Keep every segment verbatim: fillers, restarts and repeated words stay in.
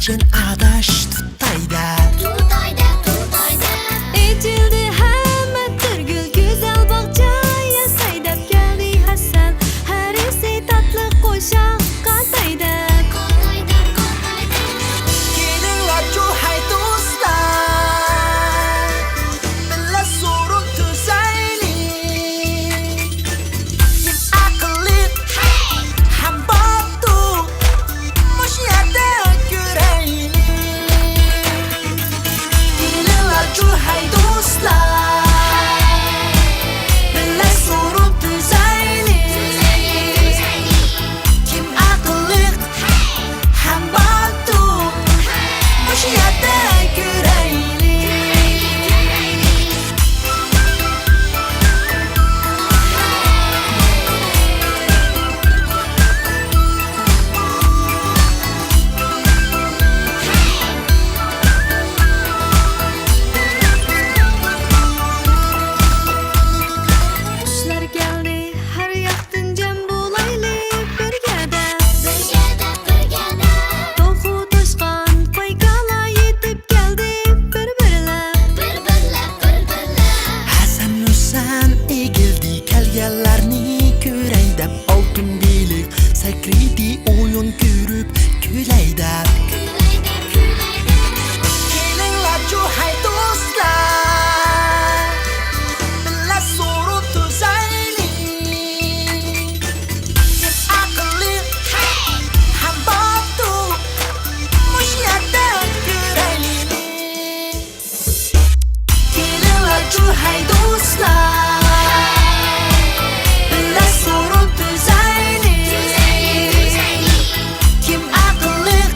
چىن ئاداش تۇتاي دەپ. تۇتاي دەپ، تۇتاي دەپ. ئېچىلدى ھەممە بىر گۈل، گۈزەل باغچە ياساي دەپ كەلدى ھەسەن. ھەرىسى تاتلىق قوشاق قاتاي دەپ. قاتاي دەپ، قاتاي دەپ. كېلىڭلارچۇ ھەي دوستلار، بىللە سورۇن تۈزەيلى. كىم ئەقىللىق ھەم باتۇر، مۇشۇ يەردە كۆرەيلى. كېلىڭلارچۇ ھەي دوستلار، بىللە سورۇن تۈزەيلى. كىم ئەقىللىق ھەم باتۇر، مۇشۇ يەردە كۆرەيلى. قۇشلار كەلدى، ھەر ياقتىن جەم بولايلى بىرگە دەپ. بىرگە دەپ، بىرگە دەپ. توخۇ، توشقان، قوي، كالا يېتىپ كەلدى بىر-بىرلەپ. بىر-بىرلەپ، بىر-بىرلەپ. ھەسەن-ھۈسەن ئېگىلدى، كەلگەنلەرنى كۆرەي دەپ. ئالتۇن بېلىق سەكرىدى، ئويۇن كۆرۈپ كۈلەي دەپ. كۈلەي دەپ، كۈلەي دەپ. كېلىڭلارچۇ ھەي دوستلار، بىللە سورۇن تۈزەيلى. كىم ئەقىللىق ھەم باتۇر، مۇشۇ يەردە كۆرەيلى. كېلىڭلارچۇ ھەي دوستلار، بىللە سورۇن تۈزەيلى. كىم ئەقىللىق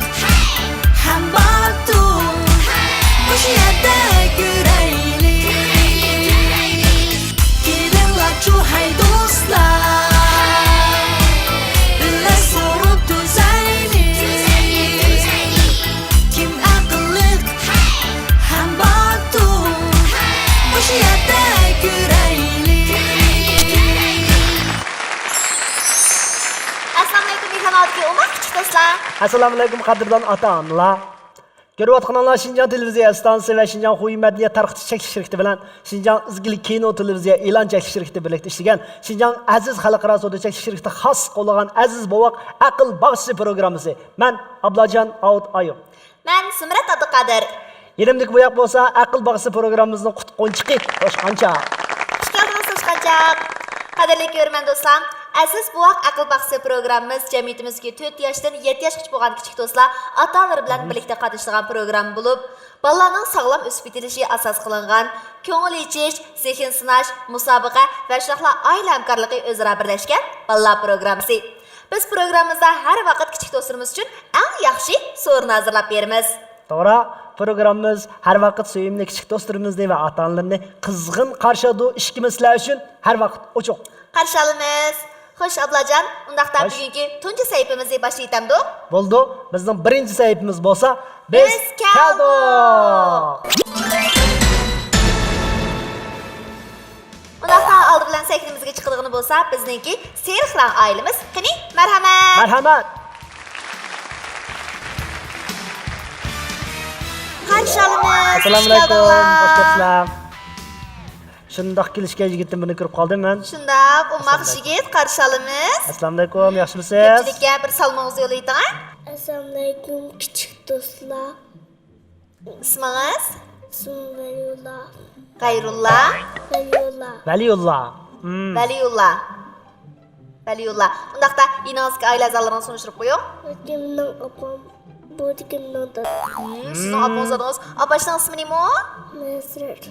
ھەم باتۇر، مۇشۇ يەردە كۆرەيلى. كېلىڭلارچۇ ھەي دوستلار، بىللە سورۇن تۈزەيلى. كىم ئەقىللىق ھەم باتۇر، مۇشۇ يەردە كۆرەيلى. ئەسسالامۇئەلەيكۇم، ئېكران ئالدىدىكى ئوماق كىچىك دوستلار. ئەسسالامۇئەلەيكۇم، قەدىردان ئاتا-ئانىلار. كۆرۈۋاتقىنىڭلار شىنجاڭ تېلېۋىزىيە ئىستانسىسى ۋە شىنجاڭ خۇيى مەدەنىيەت تارقىتىش چەكلىك شىركىتى بىلەن شىنجاڭ ئىزگىلىك كىنو تېلېۋىزىيە ئېلان چەكلىك شىركىتى بىرلىكتە ئىشلىگەن شىنجاڭ ئەزىز خەلقئارا سودا چەكلىك شىركىتى خاس قوللىغان ئەزىز بوۋاق ئەقىل باغچىسى پروگراممىسى. مەن ئابلاجان ئاۋۇت ئايۇپ. مەن زۇمرەت ئابدۇقادىر. يېنىمدىكى بۇياق بولسا ئەقىل باغچىسى پروگراممىمىزنىڭ قۇتقۇنچىقى توشقانچاق. خۇش كەلدىڭىز توشقانچاق. قەدىرلىك كۆرۈرمەن دوستلار، ئەزىز بوۋاق ئەقىل باغچىسى پروگراممىمىز جەمئىيىتىمىزدىكى تۆت ياشتىن يەتتە ياشقىچە بولغان كىچىك دوستلار ئاتا-ئانىلىرى بىلەن بىرلىكتە قاتنىشىدىغان پروگرامما بولۇپ، بالىلارنىڭ ساغلام ئۆسۈپ يېتىلىشى ئاساس قىلىنغان كۆڭۈل ئېچىش، زېھىن سىناش، مۇسابىقە ۋە شۇنداقلا ئائىلە ھەمكارلىقى ئۆزئارا بىرلەشكەن بالىلار پروگراممىسى. بىز پروگراممىمىزدا ھەر ۋاقىت كىچىك دوستلىرىمىز ئۈچۈن ئەڭ ياخشى سورۇننى ھازىرلاپ بېرىمىز. توغرا، پروگراممىمىز ھەر ۋاقىت سۆيۈملۈك كىچىك دوستلىرىمىزنى ۋە ئاتا-ئانىلىرىنى قىزغىن قارشى ئالىدۇ. ئىشىكىمىز سىلەر ئۈچۈن ھەر ۋاقىت ئوچۇق. قارشى ئالىمىز. خوش، ئابلاجان، ئۇنداقتا خوش. بۈگۈنكى تۇنجى سەھىپىمىزنى باشلىۋېتەمدۇق؟ بولىدۇ. بىزنىڭ بىرىنچى سەھىپىمىز بولسا، بىز بىز كەلدۇق. كەلدۇق. ئۇنداقتا ئالدى بىلەن سەھنىمىزگە چىقىدىغىنى بولسا بىزنىڭكى سېرىق رەڭ ئائىلىمىز. قېنى، مەرھەمەت! مەرھەمەت! قارشى ئالىمىز. ئەسسالامۇئەلەيكۇم. خۇش كەلدىڭلار. خۇش كەپسىلەر. شۇنداق كېلىشكەن يىگىتتىن بىرنى كۆرۈپ قالدىم مەن. شۇنداق، ئوماق ئەسسالامۇئەلەيكۇم. يىگىت، قارشى ئالىمىز. ئەسسالامۇئەلەيكۇم، ياخشىمۇسىز؟ كۆپچىلىككە بىر سالىمىڭىزنى يوللىۋېتىڭ. ئەسسالامۇئەلەيكۇم، كىچىك دوستلار. ئىسمىڭىز؟ ئىسمىم ۋەلىيۇللا. غەيرۇللا؟ ۋەلىيۇللا. ۋەلىيۇللا. مم. ۋەلىيۇللا. ۋەلىيۇللا. ئۇنداقتا يېنىڭىزدىكى ئائىلە ئەزالىرىڭىزنى تونۇشتۇرۇپ قويۇڭ. بۇ مېنىڭ ئاپام، بۇ مېنىڭ دادام. مم، سىزنىڭ ئاپىڭىز، دادىڭىز. ئاپاشنىڭ ئىسمى نېمە؟ نەزرەت.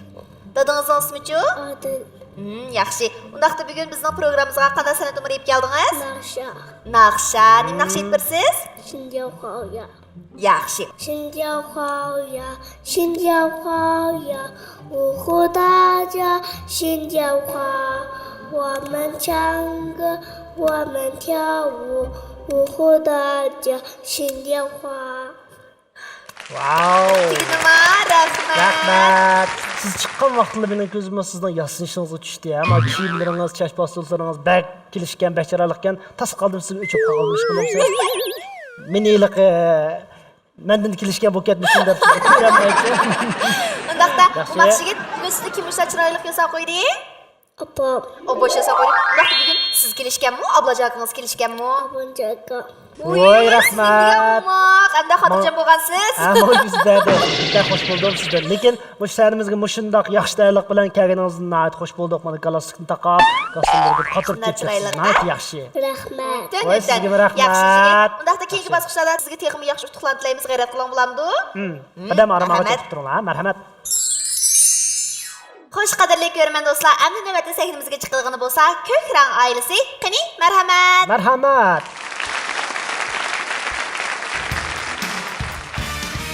دادىڭىزنىڭ ئىسمىچۇ؟ ئادىل. مم، ياخشى. ئۇنداقتا بۈگۈن بىزنىڭ پروگراممىمىزغا قانداق سەنئەت نومۇرى ئېلىپ كەلدىڭىز؟ ناخشا. ناخشا. نېمە ناخشا ئېيتىپ بېرىسىز؟ شىنجاۋ خاۋيا. ياخشى. 新疆花，我们唱歌，我们跳舞，五湖大家新疆花。 ۋاۋ. جىگىتىما، رەھمەت. رەھمەت. سىز چىققان ۋاقتىلا مېنىڭ كۆزۈم سىزنىڭ ياسىنىشىڭىزغا چۈشتى. ئەمما كىيىملىرىڭىز، چاچ پاستېللىرىڭىز بەك كېلىشكەن، بەك چىرايلىقكەن. تاس قالدىم سىزگە ئۆچۈپ قالغان ئىش قىلىمسىز. مېنى ھېلىقى مەندىن كېلىشكەن بۇ كەتمىشىم دەپ. ئۇنداقتا، ياخشى. ئۇماق يىگىت، بۈگۈن سىزنى كىم مۇشۇنداق چىرايلىق ياساپ قويدى؟ ئاپام. ئوبوش ياساپ قويدى. ئۇنداقتا، بۈگۈن سىز كېلىشكەنمۇ، ئابلاجان ئاكىڭىز كېلىشكەنمۇ؟ ئابلاجان ئاكا. ۋوي، رەھمەت. ئەمدى خاتىرجەم بولغانسىز. ھە، ماڭا يۈز بەردى. بەك خوش بولدۇم سىزدىن. لېكىن مۇشۇ شەھىرىمىزگە مۇشۇنداق ياخشى تەييارلىق بىلەن كەلگىنىڭىزدىن ناھايىتى خوش بولدۇق. مانا، گالستۇكنى تاقاپ، گالستۇكنى بىر قاتۇرۇپ كەتتىڭىز. ناھايىتى ياخشى. رەھمەت. ۋاي، سىزگىمۇ رەھمەت. ياخشى. ئۇنداقتا كېيىنكى باسقۇچلاردا سىزگە تېخىمۇ ياخشى ئۇتۇقلار تىلەيمىز. غەيرەت قىلىڭ، بولامدۇ؟ ھىم. قەدەم ئارىماغا چېقىپ تۇرۇڭلار، ھە؟ مەرھەمەت. خوش، قەدىرلىك كۆرۈرمەن دوستلار، ئەمدى نۆۋەتتە سەھنىمىزگە چىقىدىغىنى بولسا كۆك رەڭ ئائىلىسى. قېنى، مەرھەمەت. مەرھەمەت.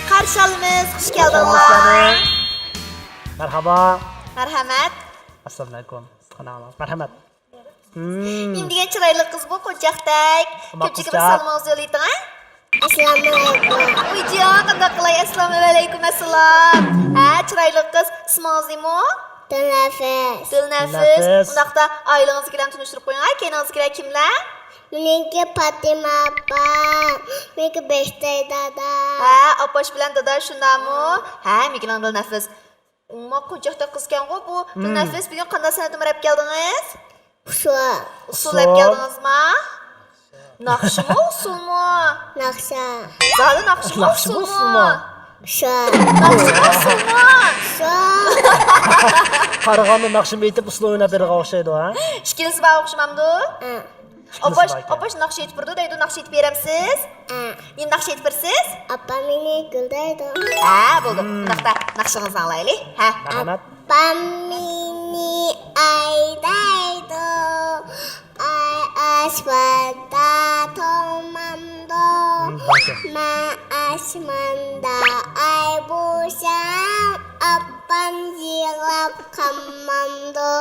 قارشى ئالىمىز، خۇش كەلدىڭلار. مەرھابا. مەرھەمەت. ئەسسالامۇئەلەيكۇم. مەرھەمەت. نېمە دېگەن چىرايلىق قىز بۇ، قونچاقتەك. كۆپچىلىككە بىر سالىمىڭىزنى يوللاۋېتىڭ، ھە؟ ئەسسالامۇئەلەيكۇم. ئۇيجان، قانداق قىلاي؟ ئەسسالامۇئەلەيكۇم، ئەسسالام. ھە، چىرايلىق قىز، ئىسمىڭىز نېمە؟ دىلنەفىس. دىلنەفىس. دىلنەفىس. ئۇنداقتا ئائىلىڭىزدىكىلەرنى تونۇشتۇرۇپ قويۇڭ، ھە؟ كەينىڭىزدىكىلەر كىملەر؟ مېنىڭكى پاتىمە ئاپا، مېنىڭكى بەشتەي دادا. ھە، ئاپاش بىلەن دادا شۇنداقمۇ؟ ھە، مېنىڭكىنىڭ دىلنەفىس. ئۇماق قونچاقتەك قىزكەنغۇ بۇ. دىلنەفىس، بۈگۈن قانداق سەنئەتنى ئەپ كەلدىڭىز؟ ئۇسسۇل. ئۇسسۇل ئەپ كەلدىڭىزما؟ ناخشىمۇ، ئۇسسۇلمۇ؟ ناخشا. زادى ناخشىمۇ، ئۇسسۇلمۇ؟ ئۇسسۇل. ناخشىمۇ، ئۇسسۇلمۇ؟ ئۇسسۇل. قارىغاندا ناخشىمۇ ئېيتىپ، ئۇسسۇل ئويناپ بېرىدىغان ئوخشايدۇ، ھە؟ ئىككىلىسى بار ئوخشىمامدۇ؟ ھە. ئاپاش، ئاپاش ناخشا ئېيتىپ بېرىدۇ دەيدۇ، ناخشا ئېيتىپ بېرەمسىز؟ ھە. نېمە ناخشا ئېيتىپ بېرىسىز؟ ئاپام مېنى گۈلدەيدۇ. ھە، بولدى. ئۇنداقتا ناخشىڭىزنى ئاڭلايلى. ھە. مەرھەمەت. ئاپام مېنى ئايدايدۇ، ئاي ئاسماندا تومامدۇ. مەن ئاسماندا ئاي بولسام، ئاپام يىغلاپ قالمامدۇ.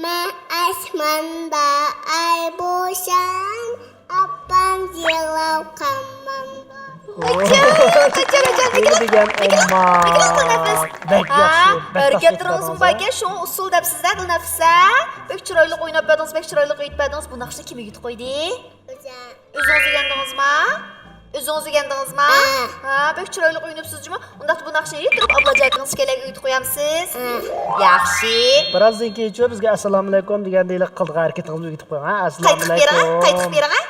مەن ئاسماندا ئاي بولسام، ئاپام يىغلاپ قالمامدۇ. ئاجايىپ، ئاجايىپ، ئاجايىپ. نېمە دېگەن ئوماق. بەك ياخشى، بەك ياخشى. ھەرىكەتلىرىڭىزمۇ باركەن، شۇڭا ئۇسسۇل دەپسىز-دە، دىلنەپىس. بەك چىرايلىق ئويناپ بەردىڭىز، بەك چىرايلىق ئېيتىپ بەردىڭىز. بۇ ناخشىنى كىم ئۆگىتىپ قويدى؟ ئۆزىڭىز ئۆگەندىڭىزما؟ ئۆزىڭىز ئۆگەندىڭىزما؟ ھە. ھە، بەك چىرايلىق ئويناپسىز جۇمۇ. ئۇنداقتا بۇ ناخشىنى ئېيتىپ تۇرۇپ، ئابلاجان ئاكىڭىز ئىككىيلەنگە ئۆگىتىپ قويامسىز؟ ھە. ياخشى. بىرازدىن كېيىنچۇ بىزگە ئەسسالامۇئەلەيكۇم دېگەندەكلا قىلىدىغان ھەرىكىتىڭىزنى ئۆگىتىپ قويۇڭ، ھە؟ قايتىقىپ بېرىڭە، ئەسسالامۇئەلەيكۇم. قايتىقىپ بېرىڭە.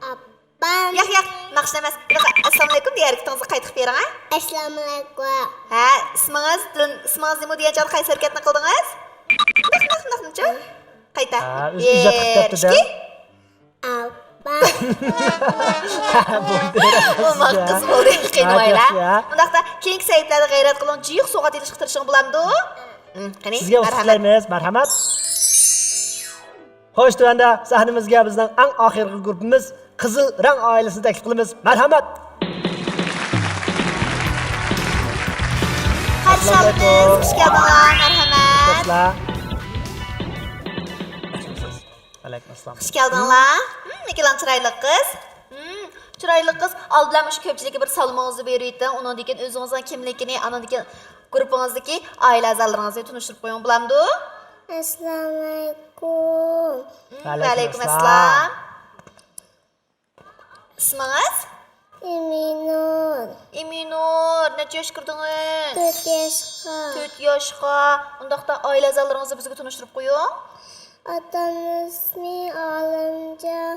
ئاپام. ياق، ياق، ناخشا ئەمەس. ئەسسالامۇئەلەيكۇم دېگەن ھەرىكىتىڭىزنى قايتىقىپ بېرىڭە. ئەسسالامۇئەلەيكۇم. ھە، ئىسمىڭىز، دىل-، ئىسمىڭىز نېمە دېگەن چاغدا قايسى ھەرىكەتنى قىلدىڭىز؟ نىق، نىق، نىقنىچۇ؟ قايتا. ھە، ئۆزى ئىجاد قىلىپ بىر، بەپتۇ-دە. ئىككى. ئاپا. بولدى. ئوماق قىز بولدى. قېنى ھە، ياخشى، ھە. ئۇنداقتا كېيىنكى سەھىپىلەردە غەيرەت قىلىڭ، جىق سوغات ئېلىشقا تىرىشىڭ، بولامدۇ؟ ھە. قېنى، سىزگە ئۇتۇق تىلەيمىز، مەرھەمەت. خوش، تۆۋەندە سەھنىمىزگە بىزنىڭ ئەڭ ئاخىرقى گۇرۇپپىمىز قىزىل رەڭ ئائىلىسىنى تەكلىپ قىلىمىز. مەرھەمەت. قارشى ئالىمىز، خۇش كەلدىڭلار، مەرھەمەت. خوشلار. ئەلەيكۇم ئەسسالام. خۇش كەلدىڭلار. ھىم، نېكىلان چىرايلىق قىز. ھىم، چىرايلىق قىز. ئالدى بىلەن مۇشۇ كۆپچىلىككە بىر سالىمىڭىزنى بېرىۋېتىڭ. ئۇنىڭدىن كېيىن ئۆزىڭىزنىڭ كىملىكىنى، ئانىڭدىن كېيىن گۇرۇپپىڭىزدىكى ئائىلە ئەزالىرىڭىزنى تونۇشتۇرۇپ قويۇڭ، بولامدۇ؟ ئەسسالامۇئەلەيكۇم. ھىم، ۋەئەلەيكۇم ئەسسالام. ئىسمىڭىز؟ ئىمىنۇر. ئىمىنۇر، نەچچە ياشقا كىردىڭىز؟ تۆت ياشقا. تۆت ياشقا. ئۇنداقتا ئائىلە ئەزالىرىڭىزنى بىزگە تونۇشتۇرۇپ قويۇڭ. ئاتامنىڭ ئىسمى ئالىمجان،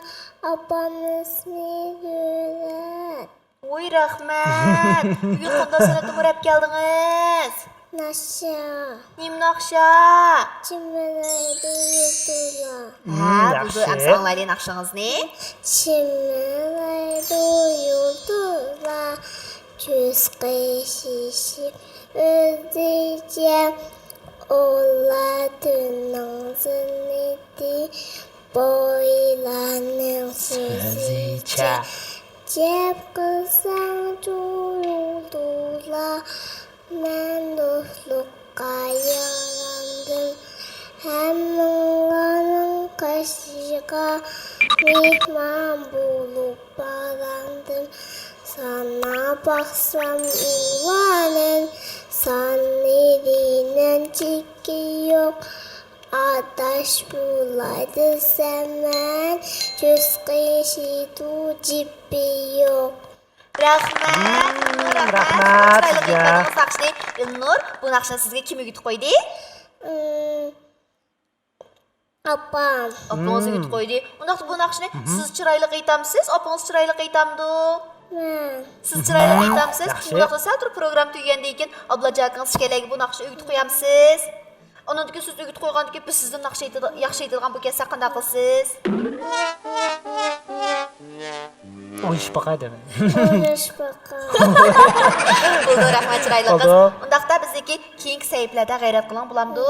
ئاپامنىڭ ئىسمى زۆھرەت. ۋوي، رەھمەت. بۈگۈن قانداق سەنئەتنى ئەپ كەلدىڭىز؟ ناخشا. نېمە ناخشا؟ جىمىرلايدۇ يۇلتۇزلار. ھە، ھىم، بولدى، ياخشى. ئەمسە ئاڭلايلى ناخشىڭىزنى. جىمىرلايدۇ يۇلتۇزلار، كۆز قىيىشىپ ئۆزىچە، ئۇلار تۈننىڭ زىننىتى، بوۋايلارنىڭ سۆزىچە. سۆزىچە. گەپ قىلساڭچۇ يۇلتۇزلار، مەن دوستلۇققا ياراندىم، ھەممىڭلارنىڭ قېشىغا مېھمان بولۇپ باراندىم. ساناپ باقسام ئۇلارنىڭ سانلىرىنىڭ چېكى يوق. ئاداش بولاي دېسەم مەن، كۆز قېشىدۇ جىپى يوق. رەھمەت، ئىلنۇر، رەھمەت. رەھمەت چىرايلىق سىزگە. ئېيتىپ بەردىڭىز ناخشىنى. ئىلنۇر، بۇ ناخشىنى سىزگە كىم ئۆگىتىپ قويدى؟ ئاپام. ئاپىڭىز ئۆگىتىپ قويدى. ئۇنداقتا بۇ ناخشىنى سىز چىرايلىق ئېيتامسىز، ئاپىڭىز چىرايلىق ئېيتامدۇ؟ مەن. سىز چىرايلىق ئېيتامسىز. ياخشى. ئۇنداقتا سەل تۇرۇپ پروگرامما تۈگىگەندىن كېيىن ئابلاجان ئاكىڭىز كەلگەنگە بۇ ناخشىنى ئۆگىتىپ قويامسىز؟ ئۇنىڭدىن كېيىن سىز ئۆگىتىپ قويغاندىن كېيىن بىز سىزدىن ناخشا ئېيتىدۇ-، ياخشى ئېيتىدىغان بولۇپ كەتسەك قانداق قىلىسىز؟ ئويلىشىپ باقاي دەيمەن. ئويلىشىپ باقاي. بولدى، رەھمەت، چىرايلىق قىز. بولدى. ئۇنداقتا بىزنىڭكى كېيىنكى سەھىپىلەردە غەيرەت قىلىڭ، بولامدۇ؟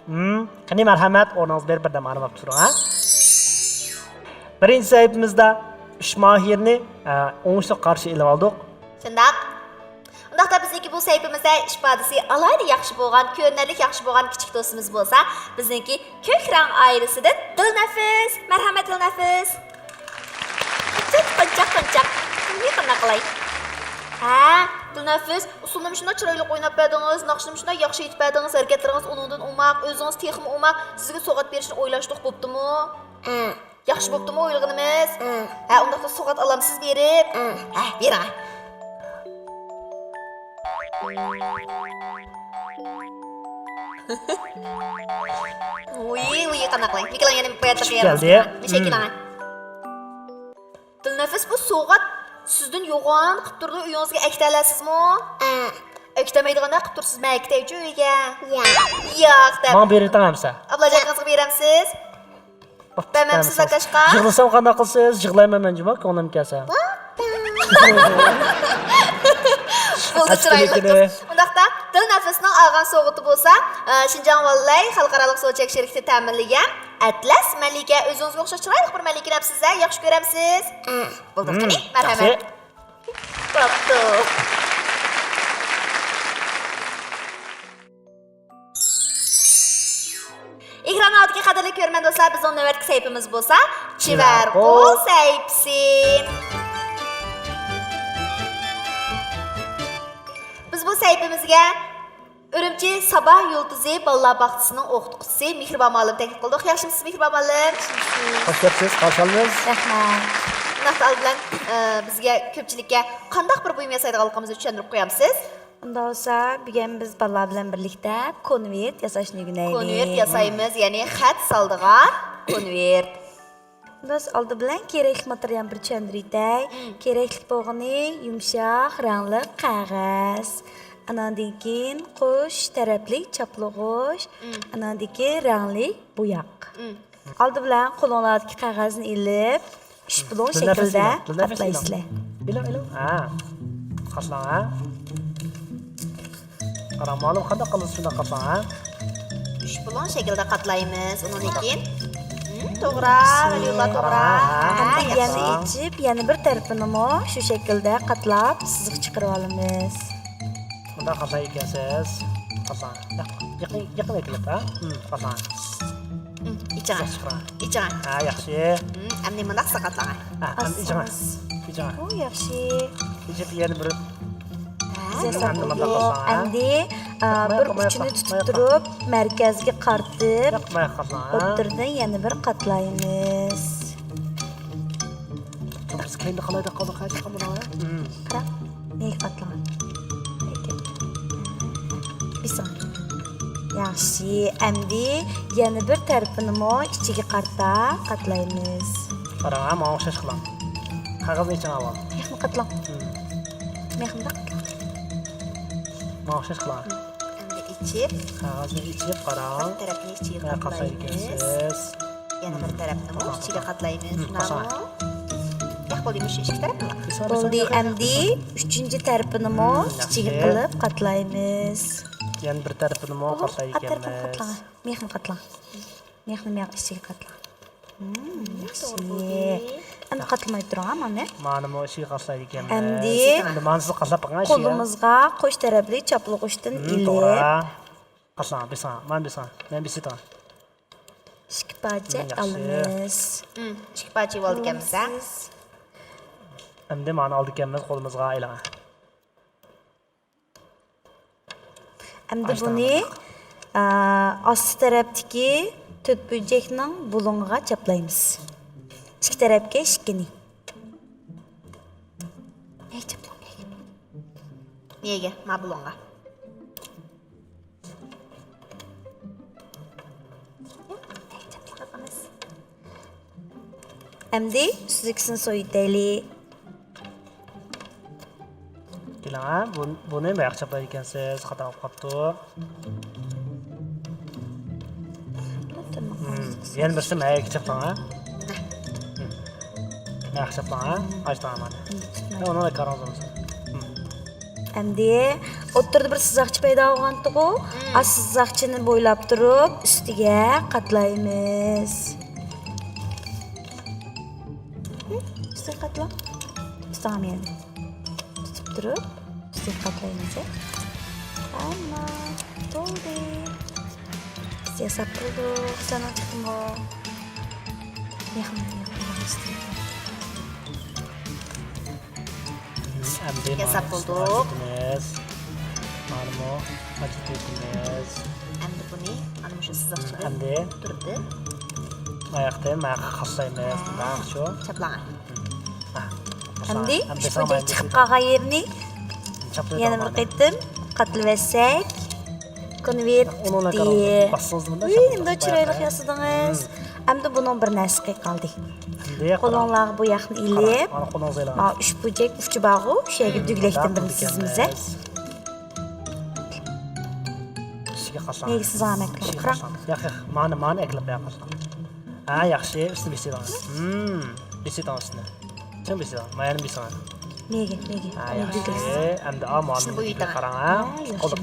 ھىم، قېنى، مەرھەمەت، ئورنىڭىزغا بېرىپ بىردەم ئارام ئاپ تۇرۇڭ، ھە؟ بىرىنچى سەھىپىمىزدە ئۈچ ماھىرنى، ئە، ئوڭۇشلۇق قارشى ئېلىۋالدۇق. شۇنداق. ئۇنداقتا بىزنىڭكى بۇ سەھىپىمىزدە ئىپادىسى ئالاھىدە ياخشى بولغان، كۆرۈنەرلىك ياخشى بولغان كىچىك دوستىمىز بولسا، بىزنىڭكى كۆك رەڭ ئائىلىسىدىن دىلنەپىس. مەرھەمەت، دىلنەپىس. قونچاق، قونچاق، قونچاق. نېمە قانداق قىلاي؟ ھە، دىلنەپىس، ئۇسسۇلنى مۇشۇنداق چىرايلىق ئويناپ بەردىڭىز، ناخشىنى مۇشۇنداق ياخشى ئېيتىپ بەردىڭىز، ھەرىكەتلىرىڭىز ئۇنىڭدىن ئوماق، ئۆزىڭىز تېخىمۇ ئوماق، سىزگە سوۋغات بېرىشنى ئويلاشتۇق، بوپتىمۇ؟ ھە. ياخشى بوپتۇمۇ ئويلىغىنىمىز؟ ھە. ھە، ئۇنداقتا سوۋغات ئالامسىز بېرىپ؟ ھە. ھە، بېرىڭ. ۋۇي، ۋۇي، قانداق قىلاي؟ مىكىلىڭ يەنە باياتلىق كەلدى. مىشەي كېلىڭ. دىلنەپىس، بۇ سوۋغات سىزدىن يوغان قىپ تۇرىدۇ، ئۆيىڭىزگە ئەكېتەلەيسىزمۇ؟ ھە. ئەكېتەلمەيدىغاندا قىپ تۇرسىز، مەن ئەكېتەيچۇ ئۆيگە. ياق. ياق دەپ. ماڭا بېرىۋېتىڭ ئەمسە. ئابلاجان ئاكىڭىزغا بېرەمسىز؟ بەرمەمسىز ئاكاشقا؟ يىغلىسام قانداق قىلىسىز؟ يىغلايمەن مەن جۇمۇ، كۆڭلۈم كەلسە. بولدى، چىرايلىق قىز. ئۇنداقتا دىلنەپىسنىڭ ئالغان سوۋغىتى بولسا، ئە، شىنجاڭ ۋاللەي خەلقئارالىق سودا چەك شىركىتى تەمىنلىگەن ئەتلەس مەلىكە. ئۆزىڭىزگە ئوخشاش چىرايلىق بىر مەلىكىنى ئەپسىز-ھە، ياخشى كۆرەمسىز؟ بولدى، قېنى، مەرھەمەت. بوپتۇ. ئېكران ئالدىدىكى قەدىرلىك كۆرۈرمەن دوستلار، بىزنىڭ نۆۋەتتىكى سەھىپىمىز بولسا چىۋەرقۇل سەھىپىسى. بىز بۇ سەھىپىمىزگە ئۈرۈمچى ساباھ يۇلتۇزى بالىلار باغچىسىنىڭ ئوقۇتقۇچىسى مېھرىبان مۇئەللىمنى تەكلىپ قىلدۇق. ياخشىمۇسىز مېھرىبان مۇئەللىم؟ خوش كەپسىز، قارشى ئالىمىز. رەھمەت. بۇنداقتا ئالدى بىلەن، ئە، بىزگە كۆپچىلىككە قانداق بىر بۇيۇم ياسايدىغانلىقىمىزنى چۈشەندۈرۈپ قويامسىز؟ ئۇنداق بولسا، بۈگۈن بىز بالىلار بىلەن بىرلىكتە كونۋېرت ياساشنى ئۆگىنەيلى. كونۋېرت ياسايمىز، يەنى خەت سالىدىغان كونۋېرت. بىز ئالدى بىلەن كېرەكلىك ماتېرىيالنى بىر چۈشەندۈرۈۋېتەي. مم. كېرەكلىك بولغىنى يۇمشاق رەڭلىك قەغەز. ئاناندىن كېيىن قوش تەرەپلىك چاپلىغۇچ. مم. ئاناندىن كېيىن رەڭلىك بوياق. مم. ئالدى بىلەن قولۇڭلاردىكى قەغەزنى ئېلىپ، ئۈچ بۇلۇڭ شەكىلدە قاتلايسىلەر. ئېلىڭ، ئېلىڭ. ھە. قاتلاڭ، ھە. قاراڭ، مۇئەللىم، قانداق قىلىسىز شۇنداق قاتلاڭ، ھە. ئۈچ بۇلۇڭ شەكىلدە قاتلايمىز. ئۇنىڭدىن كېيىن، ھىم، توغرا، ۋەلىيۇللا، توغرا. ھە، يەنە ئېچىپ، يەنە بىر تەرىپىنىمۇ شۇ شەكىلدە قاتلاپ، سىزىق چىقىرىۋالىمىز. مۇنداق قاتلايدىكەنسىز. قاتلاڭ. يېقىن، يېقىن ئەكېلىپ، ھە؟ ھىم، قاتلاڭ. ھىم، ئېچىڭ. ئېچىڭ. ھە، ياخشى. ھىم، ئەمدى مۇنداق ساقاتلاڭ. ھە، ئەمدى ئېچىڭ. ئېچىڭ. ئۇ ياخشى. ئېچىپ يەنە بىر. ھە، ياساپ ئەمدى مۇنداق قاتلاڭ، ھە؟ ئەمدى، ئا، بىر ئۇچىنى تۇتۇپ تۇرۇپ، مەركەزگە قارىتىپ، ئوتتۇرىدىن يەنە بىر قاتلايمىز. بىز كەينىدە قالايدۇ، قالدۇق، قايتىپ قالمىدىڭ، ھە؟ قارا، نېگە قاتلىغان؟ بېسىڭ. ياخشى، ئەمدى يەنە بىر تەرىپىنىمۇ ئىچىگە قارىتا قاتلايمىز. قاراڭ، ھە، ماڭا ئوخشاش قىلىڭ. قەغەزنى ئېچىڭ ئاۋۋال. مېخنى قاتلاڭ. مېخنى قاتلاڭ. ماڭا ئوخشاش قىلىڭ. ئەمدى ئېچىپ، قەغەزنى ئېچىپ قاراڭ. بىر تەرەپنى ئىچىگە قاتلايمىز. يەنە بىر تەرەپنىمۇ ئىچىگە قاتلايمىز. شۇنداقمۇ؟ ياق، بولدى، مۇشۇ ئىككى تەرەپنىمۇ؟ بولدى، ئەمدى ئۈچىنچى تەرىپىنىمۇ ئىچىگە قىلىپ قاتلايمىز. يەنە بىر تەرىپىنىمۇ قاتلايدىكەنمىز. مېخنى قاتلاڭ. مېخنى مېخنى ئىچىگە قاتلاڭ. ياخشى. ئەمدى قاتلىماي تۇرۇڭ، مانا. مانىمۇ ئىچىگە قاتلايدىكەنمىز. ئەمدى قولىمىزغا قوش تەرەپلىك چاپلىغۇچتىن ئېلىپ. قاتلاڭ، بېسىڭ، مانا بېسىڭ. مەن بېسىتىڭ. ئىككى پارچە ئالىمىز. ئىككى پارچە ئېلىۋالدىكەنمىز، ھە؟ ئەمدى مانا ئالدىكەنمىز قولىمىزغا، ئېلىڭ. ئەمدى بۇنى، ئا، ئاستى تەرەپتىكى تۆت بۇرجەكنىڭ بۇلۇڭىغا چاپلايمىز. ئىككى تەرەپكە ئىككىنى. ھەي، چاپلاڭ. نېگە؟ ما بۇلۇڭغا. ئەمدى ئۈستىدىكىسىنى سويۇۋېتەيلى. كېلىڭ، ھە، بۇ-، بۇنى باياق چاپلايدىكەنسىز، خاتا بولۇپ قاپتۇ. مم، يەنە بىرسى مەيەگە چاپلاڭ، ھە. مم. مەيەگە چاپلاڭ، ھە. ئاچتىڭ مانا. مم. ھە، ئۇنىڭ كارىڭىز بولمىسۇن. مم. ئەمدى ئوتتۇرىدا بىر سىزىقچە پەيدا بولغانتىغۇ. مم. ئاشۇ سىزىقچىنى بويلاپ تۇرۇپ، ئۈستىگە قاتلايمىز. ئۈستىگە قاتلاڭ. ئۈستىگە مەن تۇتۇپ تۇرۇپ، ئۈستىگە قاتلايمىز. ئەمما تولدى. بىز ياساپ بولدۇق. سەنىڭ چىقتىمۇ؟ يېقىن، يېقىن، يېقىن. ئەمدى ياساپ مانا بولدۇق. ئاچىتىمىز. مانىمۇ ئاچىتىمىز. ئەمدى بۇنى، ئەمدى مۇشۇ سىزىقچىدىن ئەمدى تۇردى. ئاياقتىن مانا قاسلايمىز. ھە. مانا شۇ. چاپلاڭ. ھە. ئەمدى ئەمدى شۇ ساڭا چىقىپ قالغان يېرىنى چاپلايدۇ يەنە بىر قېتىم قاتلىۋەتسەك. كونۋېرت. ئۇنىڭ دېگەن باسسىڭىز بۇندا ئۇي، نېمىدەك چىرايلىق ياسىدىڭىز. ئەمدى بۇنىڭ بىر نەرسە قېلىپ قالدى. قولۇڭلارغا بۇ ياقنى ئېلىپ، مانا ئۈچ بۇرجەك ئۇچى بارغۇ، شۇ يەرگە دۈگىلەكتىن بىرنى سىزىمىز. ئۈستىگە قاساڭ. نېگە سىزىڭ ئەمەك قىلىپ قاراڭ. ياق، ياق، مانا، مانا ئەكىلىپ قويۇڭ. ھە، ياخشى، ئۈستىنى بېسىۋېلىڭ. ھىم، بېسىۋېتىڭ ئۈستىنى. چىڭ بېسىۋېلىڭ، مايانى بېسىۋېلىڭ. نېگە، نېگە؟ ھە، ياخشى. ئەمدى ئا، مانا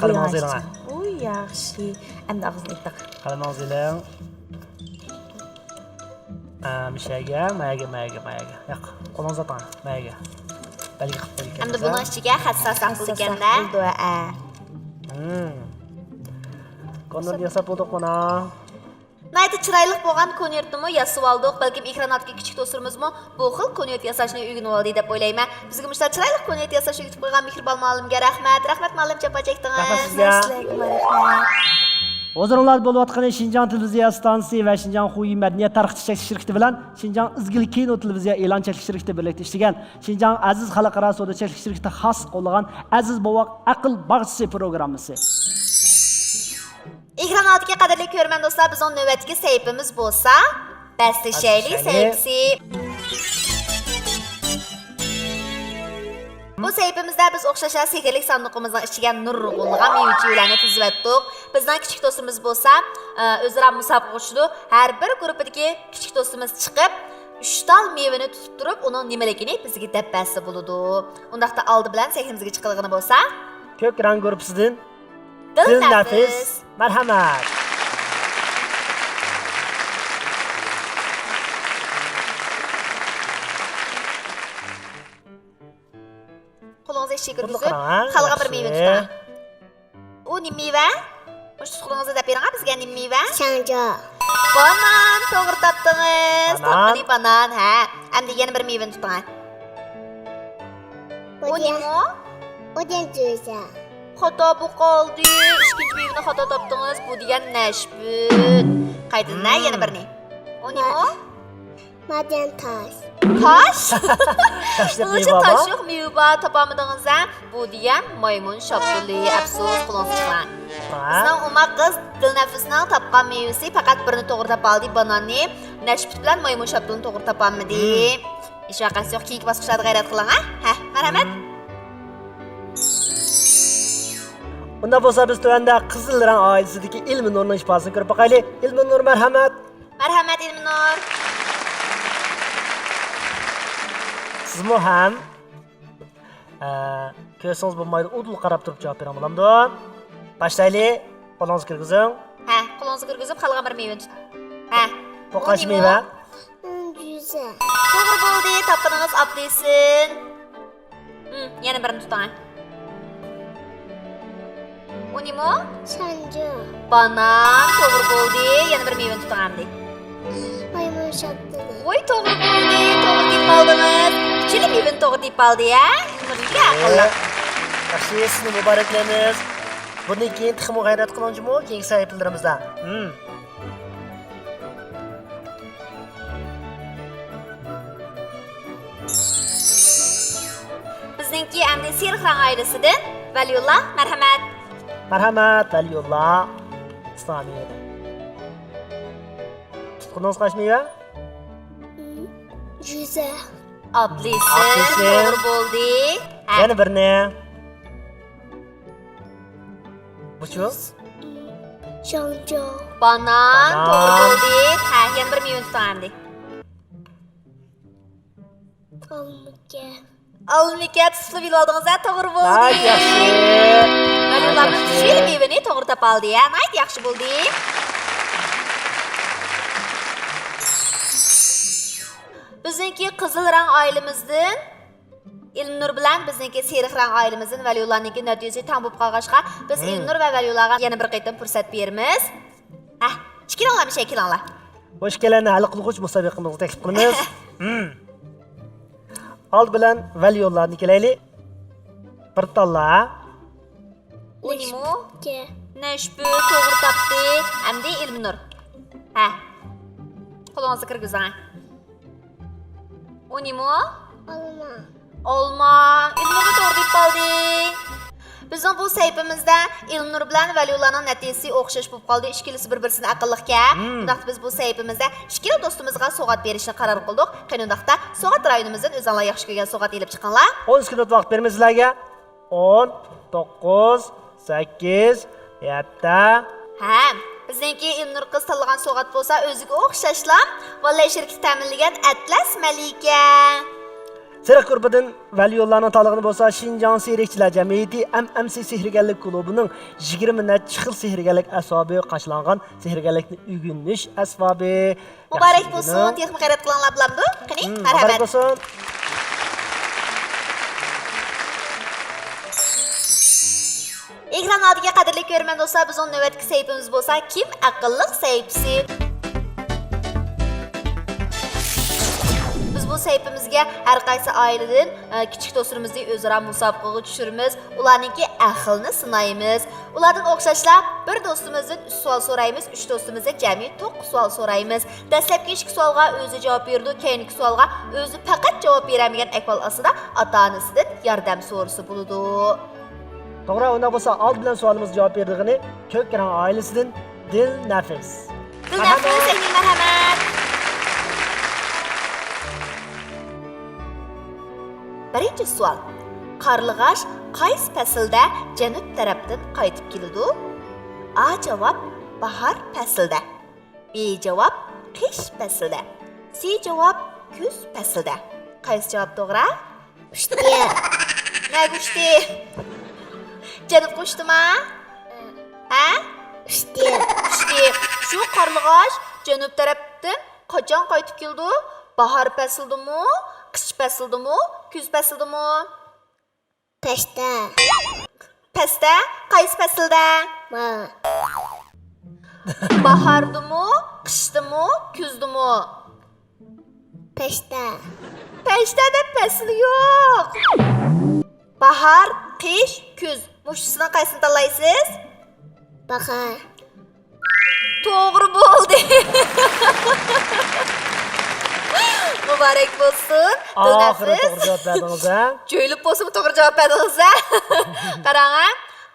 قولىڭىزنى ئېلىڭ. ۋۇي، ياخشى. ئەمدى ئاغزىنى ئېيتىڭ. قەلىمىڭىزنى ئېلىڭ. ئە، مۇشەگە، مەگە، مەگە، مەگە. ياق، قولىڭىزنى ئاتىڭ، مەگە. بەلگە قىلىپ قويىدىكەن. ئەمدى بۇنىڭ ئىچىگە خەت ساساق بولىدىكەن-دە. بولىدۇ، ئە. ھىم. كونۋېرت ياساپ بولدۇق مانا. ناھايىتى چىرايلىق بولغان كونۋېرتنىمۇ ياسىۋالدۇق. بەلكىم ئېكران ئالدىدىكى كىچىك دوستلىرىمىزمۇ بۇ خىل كونۋېرت ياساشنى ئۆگىنىۋالدى دەپ ئويلايمەن. بىزگە مۇشۇنداق چىرايلىق كونۋېرت ياساشنى ئۆگىتىپ قويغان مېھرىبان مۇئەللىمگە رەھمەت. رەھمەت مۇئەللىم، جاپا چەكتىڭىز. رەھمەت سىزگە. سىلەرگىمۇ رەھمەت. ھۇزۇرۇڭلاردا بولۇۋاتقىنى شىنجاڭ تېلېۋىزىيە ئىستانسىسى ۋە شىنجاڭ خۇيى مەدەنىيەت تارقىتىش چەكلىك شىركىتى بىلەن شىنجاڭ ئىزگىلىك كىنو تېلېۋىزىيە ئېلان چەكلىك شىركىتى بىرلىكتە ئىشلىگەن شىنجاڭ ئەزىز خەلقئارا سودا چەكلىك شىركىتى خاس قوللىغان ئەزىز بوۋاق ئەقىل باغچىسى پروگراممىسى. ئېكران ئالدىدىكى قەدىرلىك كۆرۈرمەن دوستلار، بىزنىڭ نۆۋەتتىكى سەھىپىمىز بولسا بەسلىشەيلى سەھىپىسى. بۇ سەھىپىمىزدە بىز ئوخشاشلا سېھىرلىك ساندۇقىمىزنىڭ ئىچىگە نۇرغۇنلىغان مېۋە-چېۋىلەرنى تىزىۋەتتۇق. بىزنىڭ كىچىك دوستىمىز بولسا، ئە، ئۆزئارا مۇسابىقىگە چۈشىدۇ. ھەر بىر گۇرۇپپىدىكى كىچىك دوستىمىز چىقىپ، ئۈچ تال مېۋىنى تۇتۇپ تۇرۇپ، ئۇنىڭ نېمىلىكىنى بىزگە دەپ بەرسە بولىدۇ. ئۇنداقتا ئالدى بىلەن سەھنىمىزگە چىقىدىغىنى بولسا، كۆك رەڭ گۇرۇپپىسىدىن دىلنەپىس. دىلنەپىس. مەرھەمەت. قولىڭىزنى ئىچىگە كىرگۈزۈپ، قاراڭ، ھە؟ قالغان بىر مېۋىنى تۇتۇڭ. ئۇ نېمە مېۋە؟ مۇشۇ قولىڭىزدا دەپ بېرىڭ، بىزگە نېمە مېۋە؟ شاڭجۇ. بانان، توغرا تاپتىڭىز. بانان. تاپقىنى بانان، ھە. ئەمدى يەنە بىر مېۋىنى تۇتۇڭ. ئۇ نېمە ئۇ؟ ئۇ دېگەن جۈزە. خاتا بولۇپ قالدى. ئىككىنچى مېۋىنى خاتا تاپتىڭىز. بۇ دېگەن نەشپۈت. قايتىدىن، ھە، يەنە بىرنى. ئۇ نېمە ئۇ؟ مەدەن تاش. تاش؟ تاش دەپ مېۋە بارمۇ؟ تاش يوق، مېۋە بار، تاپالمىدىڭىز ھە؟ بۇ دېگەن مايمۇن شاپتۇلى. ئەپسۇس، قولىڭىزنى چىقىرىڭ. ھە؟ بىزنىڭ ئوماق قىز دىلنەپىسنىڭ تاپقان مېۋىسى پەقەت بىرنى توغرا تاپالدى، باناننى، نەشپۈت بىلەن مايمۇن شاپتۇلىنى توغرا تاپالمىدى. ھېچ ۋەقەسى يوق، كېيىنكى باسقۇچلاردا غەيرەت قىلىڭ ھە؟ ھە، مەرھەمەت. ئۇنداق بولسا بىز تۆۋەندە قىزىل رەڭ ئائىلىسىدىكى ئىلمىنۇرنىڭ ئىپادىسىنى كۆرۈپ باقايلى. ئىلمىنۇر، مەرھەمەت. مەرھەمەت، ئىلمىنۇر. سىزمۇ ھەم، ئە، كۆرسىڭىز بولمايدۇ، ئۇدۇل قاراپ تۇرۇپ جاۋاب بېرىڭ، بولامدۇ؟ باشلايلى. قولىڭىزنى كىرگۈزۈڭ. ھە، قولىڭىزنى كىرگۈزۈپ، قالغان بىر مېۋىنى تۇتۇڭ. ھە. بۇ قايسى مېۋە؟ جۈزە. توغرا بولدى، تاپقىنىڭىز ئاپلىسىن. ھىم، يەنە بىرنى تۇتۇڭ. ئۇ نېمە ئۇ؟ شانجۇ. بانان، توغرا بولدى. يەنە بىر مېۋىنى تۇتۇڭ ئەمدى. مايمۇن شاپتۇلى. ۋوي، توغرا بولدى. توغرا تېپىپ ئالدىڭىز. ئۈچىلا مېۋىنى توغرا تېپىپ ئالدى، ھە؟ ئىلمىنۇر بەك ئەقىللىق. ياخشى، سىزنى مۇبارەكلەيمىز. بۇندىن كېيىن تېخىمۇ غەيرەت قىلىڭ جۇمۇ، كېيىنكى سەھىپىلىرىمىزدە. ھىم. بىزنىڭكى ئەمدى سېرىق رەڭ ئائىلىسىدىن ۋەلىيۇللا، مەرھەمەت. مەرھەمەت، ۋەلىيۇللا. ئىسلامىيەدە. تۇتقىنىڭىز قايسى مېۋە؟ جۈزە. ئاپېلسىن، ئاپېلسىن. توغرا بولدى. ھە. يەنە بىرنى. بۇچۇ؟ شاڭجاۋ. بانان، بانان. توغرا بولدى. ھە، يەنە بىر مېۋىنى تۇتۇڭ ئەمدى. ئالمىكەن. ئالمىكەن، تۇتۇپلا بىلىۋالدىڭىز ھە، توغرا بولدى. ناھايىتى ياخشى. ۋەلىيۇللانىڭ ناھايىتى ياخشى. ئۈچىلا مېۋىنى توغرا تاپالدى ھە، ناھايىتى ياخشى بولدى. بىزنىڭكى قىزىل رەڭ ئائىلىمىزدىن ئىلمىنۇر بىلەن بىزنىڭكى سېرىق رەڭ ئائىلىمىزدىن ۋەلىيۇللانىڭكى نەتىجىسى تەڭ بولۇپ قالغاچقا، بىز مم. ئىلمىنۇر ۋە ۋەلىيۇللاغا يەنە بىر قېتىم پۇرسەت بېرىمىز. ھە، ئىككىلەڭلار مىشە، ئىككىلەڭلار. بۇ ئىككىلەننى ھەل قىلغۇچ مۇسابىقىمىزغا تەكلىپ قىلىمىز. مم. ئالدى بىلەن ۋەلىيۇللادىن كېلەيلى. بىر تاللا. ئۇ نېمە؟ نەشپۈت. نەشپۈت، توغرا تاپتى. ئەمدى ئىلمىنۇر. ھە. قولىڭىزنى كىرگۈزۈڭ. ئۇ نېمە؟ ئالما. ئالما. ئىلمىنۇرمۇ توغرا دېيىپ قالدى. بىزنىڭ بۇ سەھىپىمىزدە ئىلمىنۇر بىلەن ۋەلىيۇللانىڭ نەتىجىسى ئوخشاش بولۇپ قالدى. ئىككىلىسى بىر-بىرسىدىن ئەقىللىقكەن. مم. ئۇنداقتا بىز بۇ سەھىپىمىزدە ئىككىلا دوستىمىزغا سوغات بېرىشنى قارار قىلدۇق. قېنى ئۇنداقتا سوغات رايونىمىزدىن ئۆزۈڭلار ياخشى كۆرگەن سوغات ئېلىپ چىقىڭلار. ئون سېكۇنت ۋاقىت بېرىمىز سىلەرگە. ئون، توققۇز، سەككىز، يەتتە. ھە، بىزنىڭكى ئىلمىنۇر قىز تاللىغان سوغات بولسا ئۆزىگە ئوخشاشلا بالىلار شىركىتى تەمىنلىگەن ئەتلەس مەلىكە. سېرىق گۇرۇپپىدىن ۋەلىيۇللانىڭ تاللىغىنى بولسا شىنجاڭ سېھىرچىلەر جەمئىيىتى ئەم ئەم سى سېھىرگەرلىك كۇلۇبىنىڭ يىگىرمە نەچچە خىل سېھىرگەرلىك ئەسۋابى قاچىلانغان سېھىرگەرلىكنى ئۆگىنىش ئەسۋابى. مۇبارەك بولسۇن، تېخىمۇ خەيرات قىلىڭلار بولامدۇ؟ قېنى، مم، مەرھەمەت. مۇبارەك بولسۇن. ئېكران ئالدىدىكى قەدىرلىك كۆرۈرمەن دوستلار، بىزنىڭ نۆۋەتتىكى سەھىپىمىز بولسا كىم ئەقىللىق سەھىپىسى. بىز بۇ سەھىپىمىزگە ھەر قايسى ئائىلىدىن، ئە، كىچىك دوستلىرىمىزنى ئۆزئارا مۇسابىقىگە چۈشۈرىمىز، ئۇلارنىڭكى ئەقلىنى سىنايمىز. ئۇلاردىن ئوخشاشلا بىر دوستىمىزدىن ئۈچ سوئال سورايمىز، ئۈچ دوستىمىزدىن جەمئىي توققۇز سوئال سورايمىز. دەسلەپكى ئىككى سوئالغا ئۆزى جاۋاب بېرىدۇ، كەينىكى سوئالغا ئۆزى پەقەت جاۋاب بېرەلمىگەن ئەھۋال ئاستىدا ئاتا-ئانىسىدىن ياردەم سورىسا بولىدۇ. توغرا، ئۇنداق بولسا ئالدى بىلەن سوئالىمىزغا جاۋاب بېرىدىغىنى كۆك رەڭ ئائىلىسىدىن دىلنەفىس. دىلنەفىس، مەرھەمەت. ئەڭ مەرھەمەت. بىرىنچى سوئال. قارلىغاچ قايسى پەسىلدە جەنۇب تەرەپتىن قايتىپ كېلىدۇ؟ ئا جاۋاب، باھار پەسلىدە. بى جاۋاب، قىش پەسلىدە. سى جاۋاب، كۈز پەسلىدە. قايسى جاۋاب توغرا؟ ئۇچتى. نەگە ئۇچتى؟ جەنۇبقا ئۇچتىما؟ ھە؟ ئۇچتى. ئۇچتى. شۇ قارلىغاچ جەنۇب تەرەپتىن قاچان قايتىپ كېلىدۇ؟ باھار پەسلىدىمۇ، قىش پەسلىدىمۇ، كۈز پەسلىدىمۇ؟ پەستە. پەستە؟ قايسى پەسىلدە؟ باھار. باھاردىمۇ، قىشتىمۇ، كۈزدىمۇ؟ پەستە. پەستە دەپ پەسىل يوق. باھار، قىش، كۈز. مۇشۇسىنىڭ قايسىنى تاللايسىز؟ باھار. توغرا بولدى. مۇبارەك بولسۇن. ئاخىرى دىلنەپىس. توغرا جاۋاب بەردىڭىز، ھە؟ جۆيلۈپ بولسىمۇ توغرا جاۋاب بەردىڭىز، ھە؟ قاراڭ، ھە؟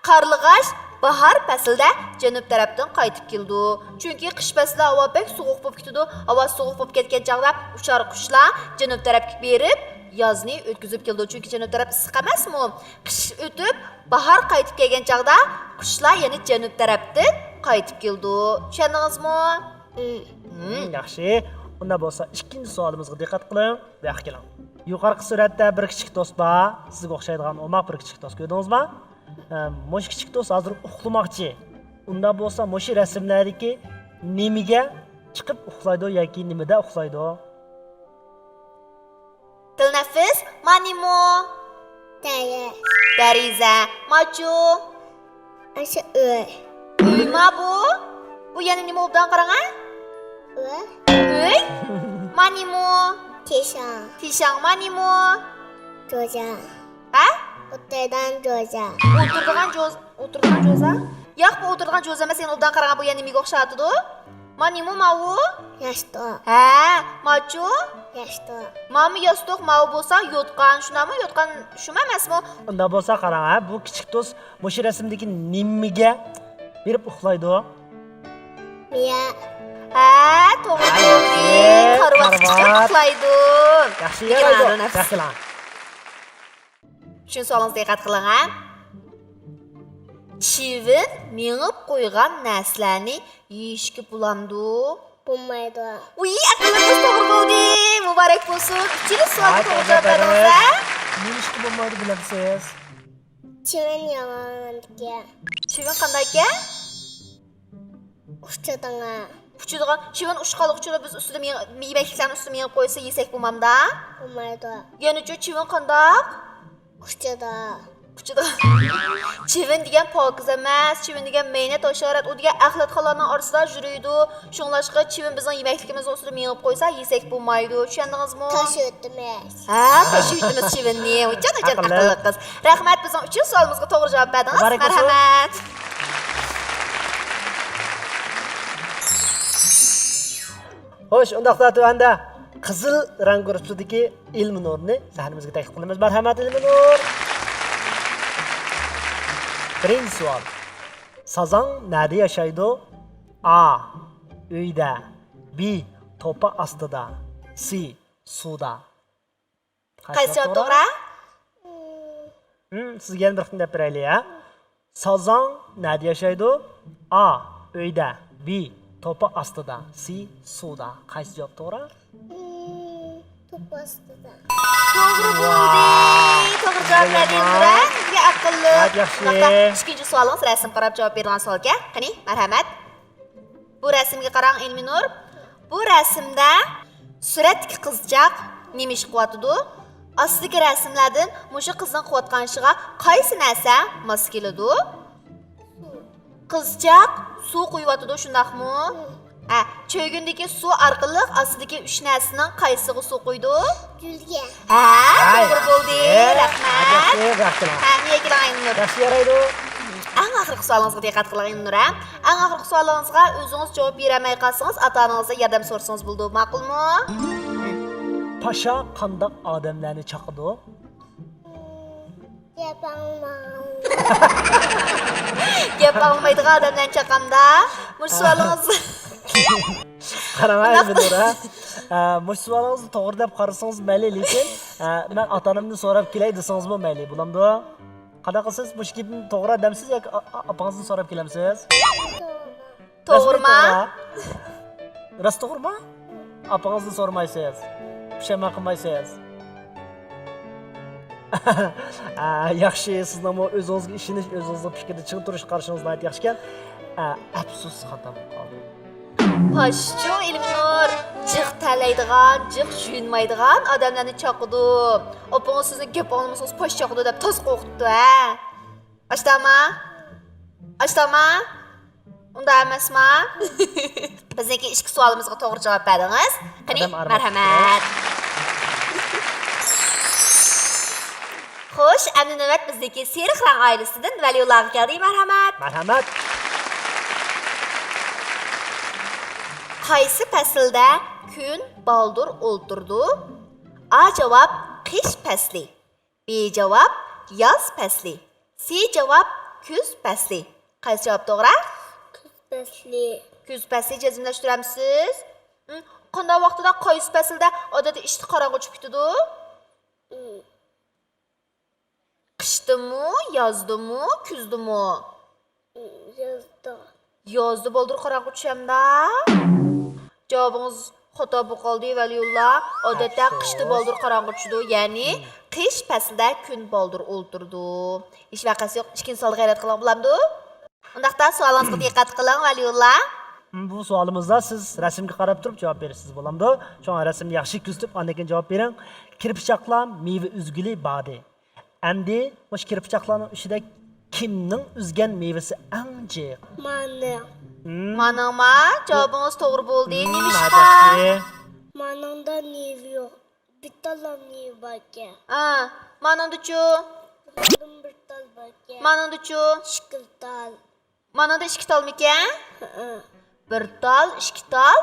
قارلىغاچ باھار پەسلىدە جەنۇب تەرەپتىن قايتىپ كېلىدۇ. چۈنكى قىش پەسلىدە ھاۋا بەك سوغۇق بولۇپ كېتىدۇ. ھاۋا سوغۇق بولۇپ كەتكەن چاغدا ئۇچار قۇشلار جەنۇب تەرەپكە بېرىپ، يازنى ئۆتكۈزۈپ كېلىدۇ. چۈنكى جەنۇب تەرەپ ئىسسىق ئەمەسمۇ؟ قىش ئۆتۈپ، باھار قايتىپ كەلگەن چاغدا قۇشلار يەنە جەنۇب تەرەپتىن قايتىپ كېلىدۇ. چۈشەندىڭىزمۇ؟ مم. مم، ياخشى. ئۇنداق بولسا ئىككىنچى سوئالىمىزغا دىققەت قىلىڭ. بۇ ياققا كېلىڭ. يۇقىرىقى سۈرەتتە بىر كىچىك دوست بار. سىزگە ئوخشايدىغان ئوماق بىر كىچىك دوست كۆردىڭىزمۇ؟ ئە، مۇشۇ كىچىك دوست ھازىر ئۇخلىماقچى. ئۇنداق بولسا مۇشۇ رەسىملەردىكى نېمىگە چىقىپ ئۇخلايدۇ ياكى نېمىدە ئۇخلايدۇ؟ دىلنەفىس، ما نېمە؟ دەريا. دەرىزە، ماچۇ. ئاشۇ ئۆي. ئۆيما بۇ؟ بۇ يەنە نېمە ئوبدان قاراڭا؟ ئۆي. ئۆي؟ ما نېمە؟ تىشاڭ. تىشاڭ، ما نېمە؟ جوزا. ھە؟ ئولتۇرىدىغان جوزا. ئولتۇرىدىغان جوز-، ئولتۇرىدىغان جوزا؟ ياق، بۇ ئولتۇرىدىغان جوزا ئەمەس، يەنە ئوبدان قاراڭا، بۇ يەنە نېمىگە ئوخشاۋاتىدۇ؟ ما نېمە ماۋۇ؟ ياستۇق. ھە، ماچۇ؟ ياستۇق. ماما ياستۇق، ماۋۇ بولسا يوتقان، شۇنداقمۇ؟ يوتقان شۇمۇ ئەمەسمۇ؟ ئۇنداق بولسا قاراڭ، ھە، بۇ كىچىك دوست مۇشۇ رەسىمدىكى نېمىگە بېرىپ ئۇخلايدۇ؟ مىيە. ھە، توغرا ھە، بولدى. ياخشى، كارىۋاتقا چىقىپ كارىۋات. ئۇخلايدۇ. ياخشى، دېگەن يارايدۇ. ئارۇن ئەپسۇ. ياخشىلا. ئۈچىنچى سوئالىڭىزغا دىققەت قىلىڭ، ھە. چىۋىن مېڭىپ قويغان نەرسىلەرنى يېيىشكە بولامدۇ؟ بولمايدۇ. ۋىي، ئەقىللىق قىز توغرا بولدى. مۇبارەك بولسۇن. ئۈچىنچى سوئالغا ۋاي، توغرا جاۋاب بەردىڭىز، ھە؟ نېمىشقا بولمايدۇ بىلەمسىز؟ چىۋىن يامان ئىكەن. چىۋىن قانداق ئىكەن؟ ئۇچىدىغان. ئۇچىدىغان. چىۋىن ئۇچقانلىقى ئۈچۈن بىز ئۈستىدە مېڭ-، يېمەكلىكلەرنى ئۈستىدە مېڭىپ قويسا يېسەك بولمامدا؟ بولمايدۇ. يەنىچۇ چىۋىن قانداق؟ ئۇچىدۇ. ئۇچىدۇ. چىۋىن دېگەن پاكىز ئەمەس، چىۋىن دېگەن مەينەت ھاشارات، ئۇ دېگەن ئەخلەتخانلارنىڭ ئارىسىدا يۈرىدۇ. شۇڭلاشقا چىۋىن بىزنىڭ يېمەكلىكىمىزنىڭ ئۈستىدە مېڭىپ قويسا يېسەك بولمايدۇ. چۈشەندىڭىزمۇ؟ تاشلىۋېتىمىز. ھە، تاشلىۋېتىمىز چىۋىننى. ھۇججان، ھۇججان، ئەقىللىق. ئەقىللىق قىز. رەھمەت، بىزنىڭ ئۈچىنچى سوئالىمىزغا توغرا جاۋاب بەردىڭىز. مۇبارەك بولسۇن. مەرھەمەت. خوش، ئۇنداقتا تۆۋەندە قىزىل رەڭ گۇرۇپپىسىدىكى ئىلمىنۇرنى سەھنىمىزگە تەكلىپ قىلىمىز. مەرھەمەت، ئىلمىنۇر. بىرىنچى سوئال. سازاڭ نەدە ياشايدۇ؟ ئا، ئۆيدە. بى، توپا ئاستىدا. سى، سۇدا. قايسى جاۋاب توغرا؟ ھىم، سىزگە يەنە بىر قېتىم دەپ بېرەيلى، ھە؟ سازاڭ نەدە ياشايدۇ؟ ئا، ئۆيدە. بى، توپا ئاستىدا. سى، سۇدا. قايسى جاۋاب توغرا؟ توپا ئاستىدا. توغرا بولدى. ۋاي. توغرا جاۋاب بەردى ئىلمىنۇر. سىزگە ئەقىللىق. ناھايىتى ياخشى. ئىككىنچى سوئالىڭىز رەسىمگە قاراپ جاۋاب بېرىدىغان سوئالكەن. قېنى، مەرھەمەت. بۇ رەسىمگە قاراڭ، ئىلمىنۇر. بۇ رەسىمدە سۈرەتتىكى قىزچاق نېمە ئىش قىلىۋاتىدۇ؟ ئاستىدىكى رەسىملەردىن مۇشۇ قىزنىڭ قىلىۋاتقان ئىشىغا قايسى نەرسە ماس كېلىدۇ؟ قىزچاق سۇ قۇيۇۋاتىدۇ، شۇنداقمۇ؟ ھە، چۆگۈندىكى سۇ ئارقىلىق ئاستىدىكى ئۈچ نەرسىنىڭ قايسىسىغا سۇ قۇيىدۇ؟ گۈلگە. ھە، ھەي. توغرا بولدى. ھە، رەھمەت. ياخشى، ياخشى. ھە، مىيەگە كېلىڭ، ئاينۇر. ياخشى يارايدۇ. ئەڭ ئاخىرقى سوئالىڭىزغا دىققەت قىلىڭ، ئىلمىنۇر، ھە. ئەڭ ئاخىرقى سوئالىڭىزغا ئۆزىڭىز جاۋاب بېرەلمەي قالسىڭىز، ئاتا-ئانىڭىزدىن ياردەم سورىسىڭىز بولىدۇ، ماقۇلمۇ؟ پاشا قانداق ئادەملەرنى چاقىدۇ؟ گەپ ئاڭلىمىغان. گەپ ئاڭلىمايدىغان ئادەملەرنى چاقامدا. مۇشۇ سوئالىڭىز. قاراڭ، ئۇنداق ئەلمىنۇر، ھە. ئە، مۇشۇ سوئالىڭىزنى توغرا دەپ قارىسىڭىز مەيلى، لېكىن، ئە، مەن ئاتا-ئانامدىن سوراپ كېلەي دېسىڭىزمۇ مەيلى، بولامدۇ؟ قانداق قىلىسىز؟ مۇشۇ گېپىمنى توغرا دەمسىز ياكى ئا-، ئا-، ئاپىڭىزدىن سوراپ كېلەمسىز؟ توغرا. توغرىما؟ رەسمىي توغرا. راست توغرىما؟ ئاپىڭىزدىن سورىمايسىز. پۇشايمان قىلمايسىز. ئا، ياخشى، سىزنىڭمۇ ئۆزىڭىزگە ئىشىنىش، ئۆزىڭىزنىڭ پىكرىدە چىڭ تۇرۇش قارىشىڭىز ناھايىتى ياخشىكەن. ئا، ئەپسۇس، خاتا بولۇپ قالدى. پاشىچۇ ئىلمىنۇر، جىق تەرلەيدىغان، جىق يۇيۇنمايدىغان ئادەملەرنى چاقىدۇ. ئاپىڭىز سىزنى گەپ ئاڭلىمىسىڭىز پاش چاقىدۇ دەپ تاس قورقۇتتى ھە. ئاشتاما؟ ئاشتاما؟ ئۇنداق ئەمەسما؟ بىزنىڭكى ئىككى سوئالىمىزغا توغرا جاۋاب بەردىڭىز. قېنى، ئادەم ئارىماس. مەرھەمەت. خوش، ئەمدى نۆۋەت بىزدىكى سېرىق رەڭ ئائىلىسىدىن ۋەلىيۇللاغا كەلدى. مەرھەمەت. مەرھەمەت. قايسى پەسىلدە كۈن بالدۇر ئولتۇرىدۇ؟ ئا جاۋاب، قىش پەسلى. بى جاۋاب، ياز پەسلى. سى جاۋاب، كۈز پەسلى. قايسى جاۋاب توغرا؟ كۈز پەسلى. كۈز پەسلى جەزملەشتۈرەمسىز؟ ھىم، قانداق ۋاقتىدا، قايسى پەسىلدە ئادەتتە ئىشىكتە قاراڭغۇ چۈشۈپ كېتىدۇ؟ ھىم. قىشتىمۇ، يازدىمۇ، كۈزدىمۇ؟ يازدا. يازدا بالدۇر قاراڭغۇ چۈشەمدا؟ جاۋابىڭىز خاتا بولۇپ قالدى، ۋەلىيۇللا. ئادەتتە ئەپسۇس. قىشتا بالدۇر قاراڭغۇ چۈشىدۇ، يەنى قىش پەسلىدە كۈن بالدۇر ئولتۇرىدۇ. ھېچ ۋەقەسى يوق. ئىككىنچى سوئالغا غەيرەت قىلغىلى بولامدۇ؟ ئۇنداقتا سوئالىڭىزغا دىققەت قىلىڭ، ۋەلىيۇللا. بۇ سوئالىمىزدا سىز رەسىمگە قاراپ تۇرۇپ جاۋاب بېرىسىز، بولامدۇ؟ شۇڭا رەسىمنى ياخشى كۆزىتىپ، ئاندىن كېيىن جاۋاب بېرىڭ. كىرپىچاقلار مېۋە ئۈزگىلى باردى. ئەمدى مۇشۇ كىرپىچاقلارنىڭ ئىچىدە كىمنىڭ ئۈزگەن مېۋىسى ئەڭ جىق؟ مانىڭ. ھىم. مانىڭما؟ جاۋابىڭىز توغرا بولدى. ھىم، نېمىشقا؟ مانىڭدا مېۋە يوق. بىر تال مېۋە باركەن. ھە، مانىڭدىچۇ؟ مانىڭدىمۇ بىر تال باركەن. مانىڭدىچۇ؟ ئىككى تال. مانىڭدا ئىككى تالمىكەن؟ ھەئە. بىر تال، ئىككى تال.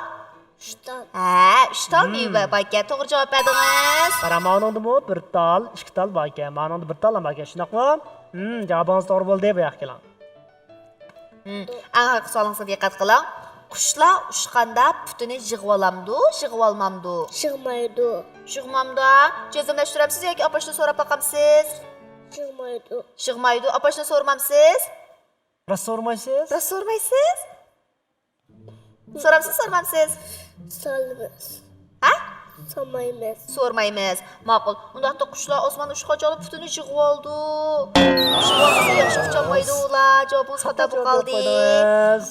ئۈچ تال. ھە، ئۈچ تال مېۋە باركەن. توغرا جاۋاب بەردىڭىز. قارا، مانىڭدىمۇ بىر تال، ئىككى تال باركەن. مانىڭدا بىر تال ھەم باركەن، شۇنداقمۇ؟ ھىم، جاۋابىڭىز توغرا بولدى، بۇ ياققا كېلىڭ. ھىم، ئەڭ ئاخىرقى سوئالىڭىزغا دىققەت قىلىڭ. قۇشلار ئۇچقاندا پۇتىنى يىغىۋالامدۇ، يىغىۋالمامدۇ؟ يىغمايدۇ. يىغمامدۇ. جەزملەشتۈرەمسىز ياكى ئاپاشنى سوراپ باقامسىز؟ يىغمايدۇ. يىغمايدۇ. ئاپاشنى سورىمامسىز؟ راست سورىمايسىز؟ راست سورىمايسىز؟ سورامسىز، سورىمامسىز؟ سورىمايمىز. ھە؟ سورىمايمىز. سورىمايمىز. ماقۇل. ئۇنداقتا قۇشلار ئاسماندا ئۇچقان چاغدا پۇتىنى يىغىۋالىدۇ. يىغىۋالمىسا ياخشى ئۇچالمايدۇ ئۇلار. جاۋابىڭىز خاتا بولۇپ قالدى.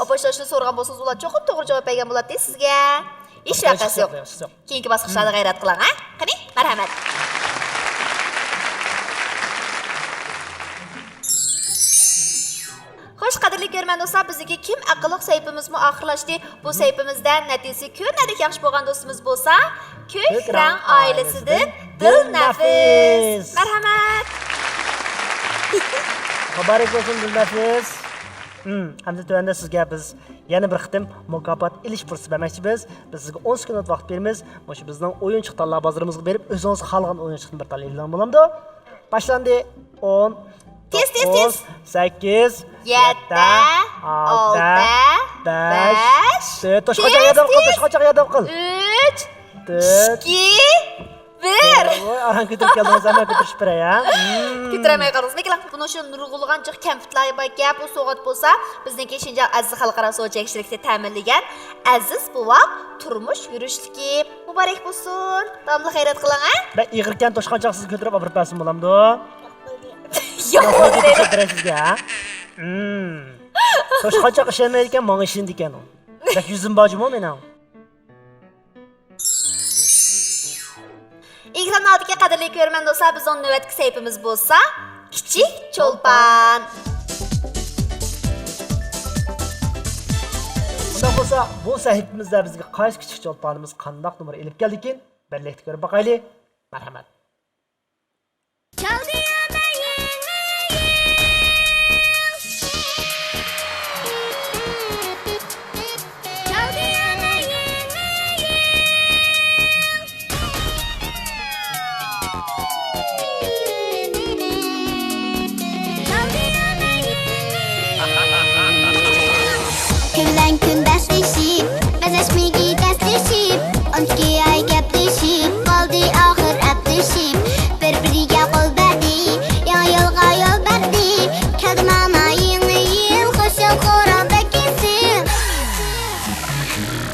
ئاپاشلار شۇنى سورىغان بولسىڭىز، ئۇلار چوقۇم توغرا جاۋاب بەرگەن بولاتتى سىزگە. ھېچ ۋەقەسى يوق. كېيىنكى باسقۇچلاردا غەيرەت قىلىڭ، ھە؟ قېنى، مەرھەمەت. خوش، قەدىرلىك كۆرۈرمەن دوستلار، بىزنىڭكى كىم ئەقىللىق سەھىپىمىزمۇ ئاخىرلاشتى. بۇ سەھىپىمىزدە نەتىجىسى كۆرۈنەرلىك ياخشى بولغان دوستىمىز بولسا، كۆك رەڭ ئائىلىسىدىن دىلنەفىس. مەرھەمەت. مۇبارەك بولسۇن، دىلنەفىس. ھىم، ئەمدى تۆۋەندە سىزگە بىز يەنە بىر قېتىم مۇكاپات ئېلىش پۇرسىتى بەرمەكچىبىز. بىز سىزگە ئون سېكۇنت ۋاقىت بېرىمىز. مۇشۇ بىزنىڭ ئويۇنچۇق تاللا بازىرىمىزغا بېرىپ، ئۆزىڭىز خالىغان ئويۇنچۇقتىن بىر تاللا ئېلىۋېلىڭ، بولامدۇ؟ باشلاندى. ئون، تېز، تېز، توققۇز، تېز. سەككىز، يەتتە، يەتتە، ئالتە، ئالتە، بەش، بەش، تۆت. توشقانچاق تېز، ياردەم قىل، تېز. توشقانچاق ياردەم قىل. ئۈچ، تۆت، ئىككى، بىر. ۋاي، ئاران كۆتۈرۈپ كەلدىڭىز، ئەمما كۆتۈرۈشۈپ بېرەي، ھە؟ كۆتۈرەلمەي قالدىڭىز. لېكىن بۇنىڭ ئۈچۈن نۇرغۇنلىغان جىق كەمپۈتلەر باركەن، بۇ سوۋغات بولسا بىزنىڭكى شىنجاڭ ئەزىز خەلقئارا سودا چەكلىشىشلىكى تەمىنلىگەن ئەزىز بوۋاق تۇرمۇش يۈرۈشلۈكى. مۇبارەك بولسۇن. داۋاملىق غەيرەت قىلىڭ، ھە؟ بەك ئېغىركەن، توشقانچاق سىزگە كۆتۈرۈپ ئاپىرىپ بەرسىمۇ بولامدۇ؟ ياق، بولمايدۇ. بېرەي سىزگە، ھە؟ ھىم. توشقانچاق ئىشەنمەيدىكەن، ماڭا ئىشىنىدىكەن ئۇ. بەك يۈزۈم بارجۇمۇ مېنىڭ. ئېكران ئالدىدىكى قەدىرلىك كۆرۈرمەن دوستلار، بىزنىڭ نۆۋەتتىكى سەھىپىمىز بولسا كىچىك چولپان. ئۇنداق بولسا، بۇ سەھىپىمىزدە بىزگە قايسى كىچىك چولپانىمىز قانداق نومۇر ئېلىپ كەلدىكىن، بىرلىكتە كۆرۈپ باقايلى. مەرھەمەت. كەلدى يەنە يېڭى يىل. كەلدى يەنە يېڭى يىل. كەلدى يەنە يېڭى يىل. كۈنلەن كۈن بەسلىشىپ، بەزەشمىگى دەسلىشىپ، ئون ئىككى ئاي گەپلىشىپ، قالدى ئاخىر ئەپلىشىپ، بىر-بىرىگە قول بەردى، يېڭى يىلغا يول بەردى. كەلدى مانا يېڭى يىل، خۇش يىل، خورام بەك ئېسىل.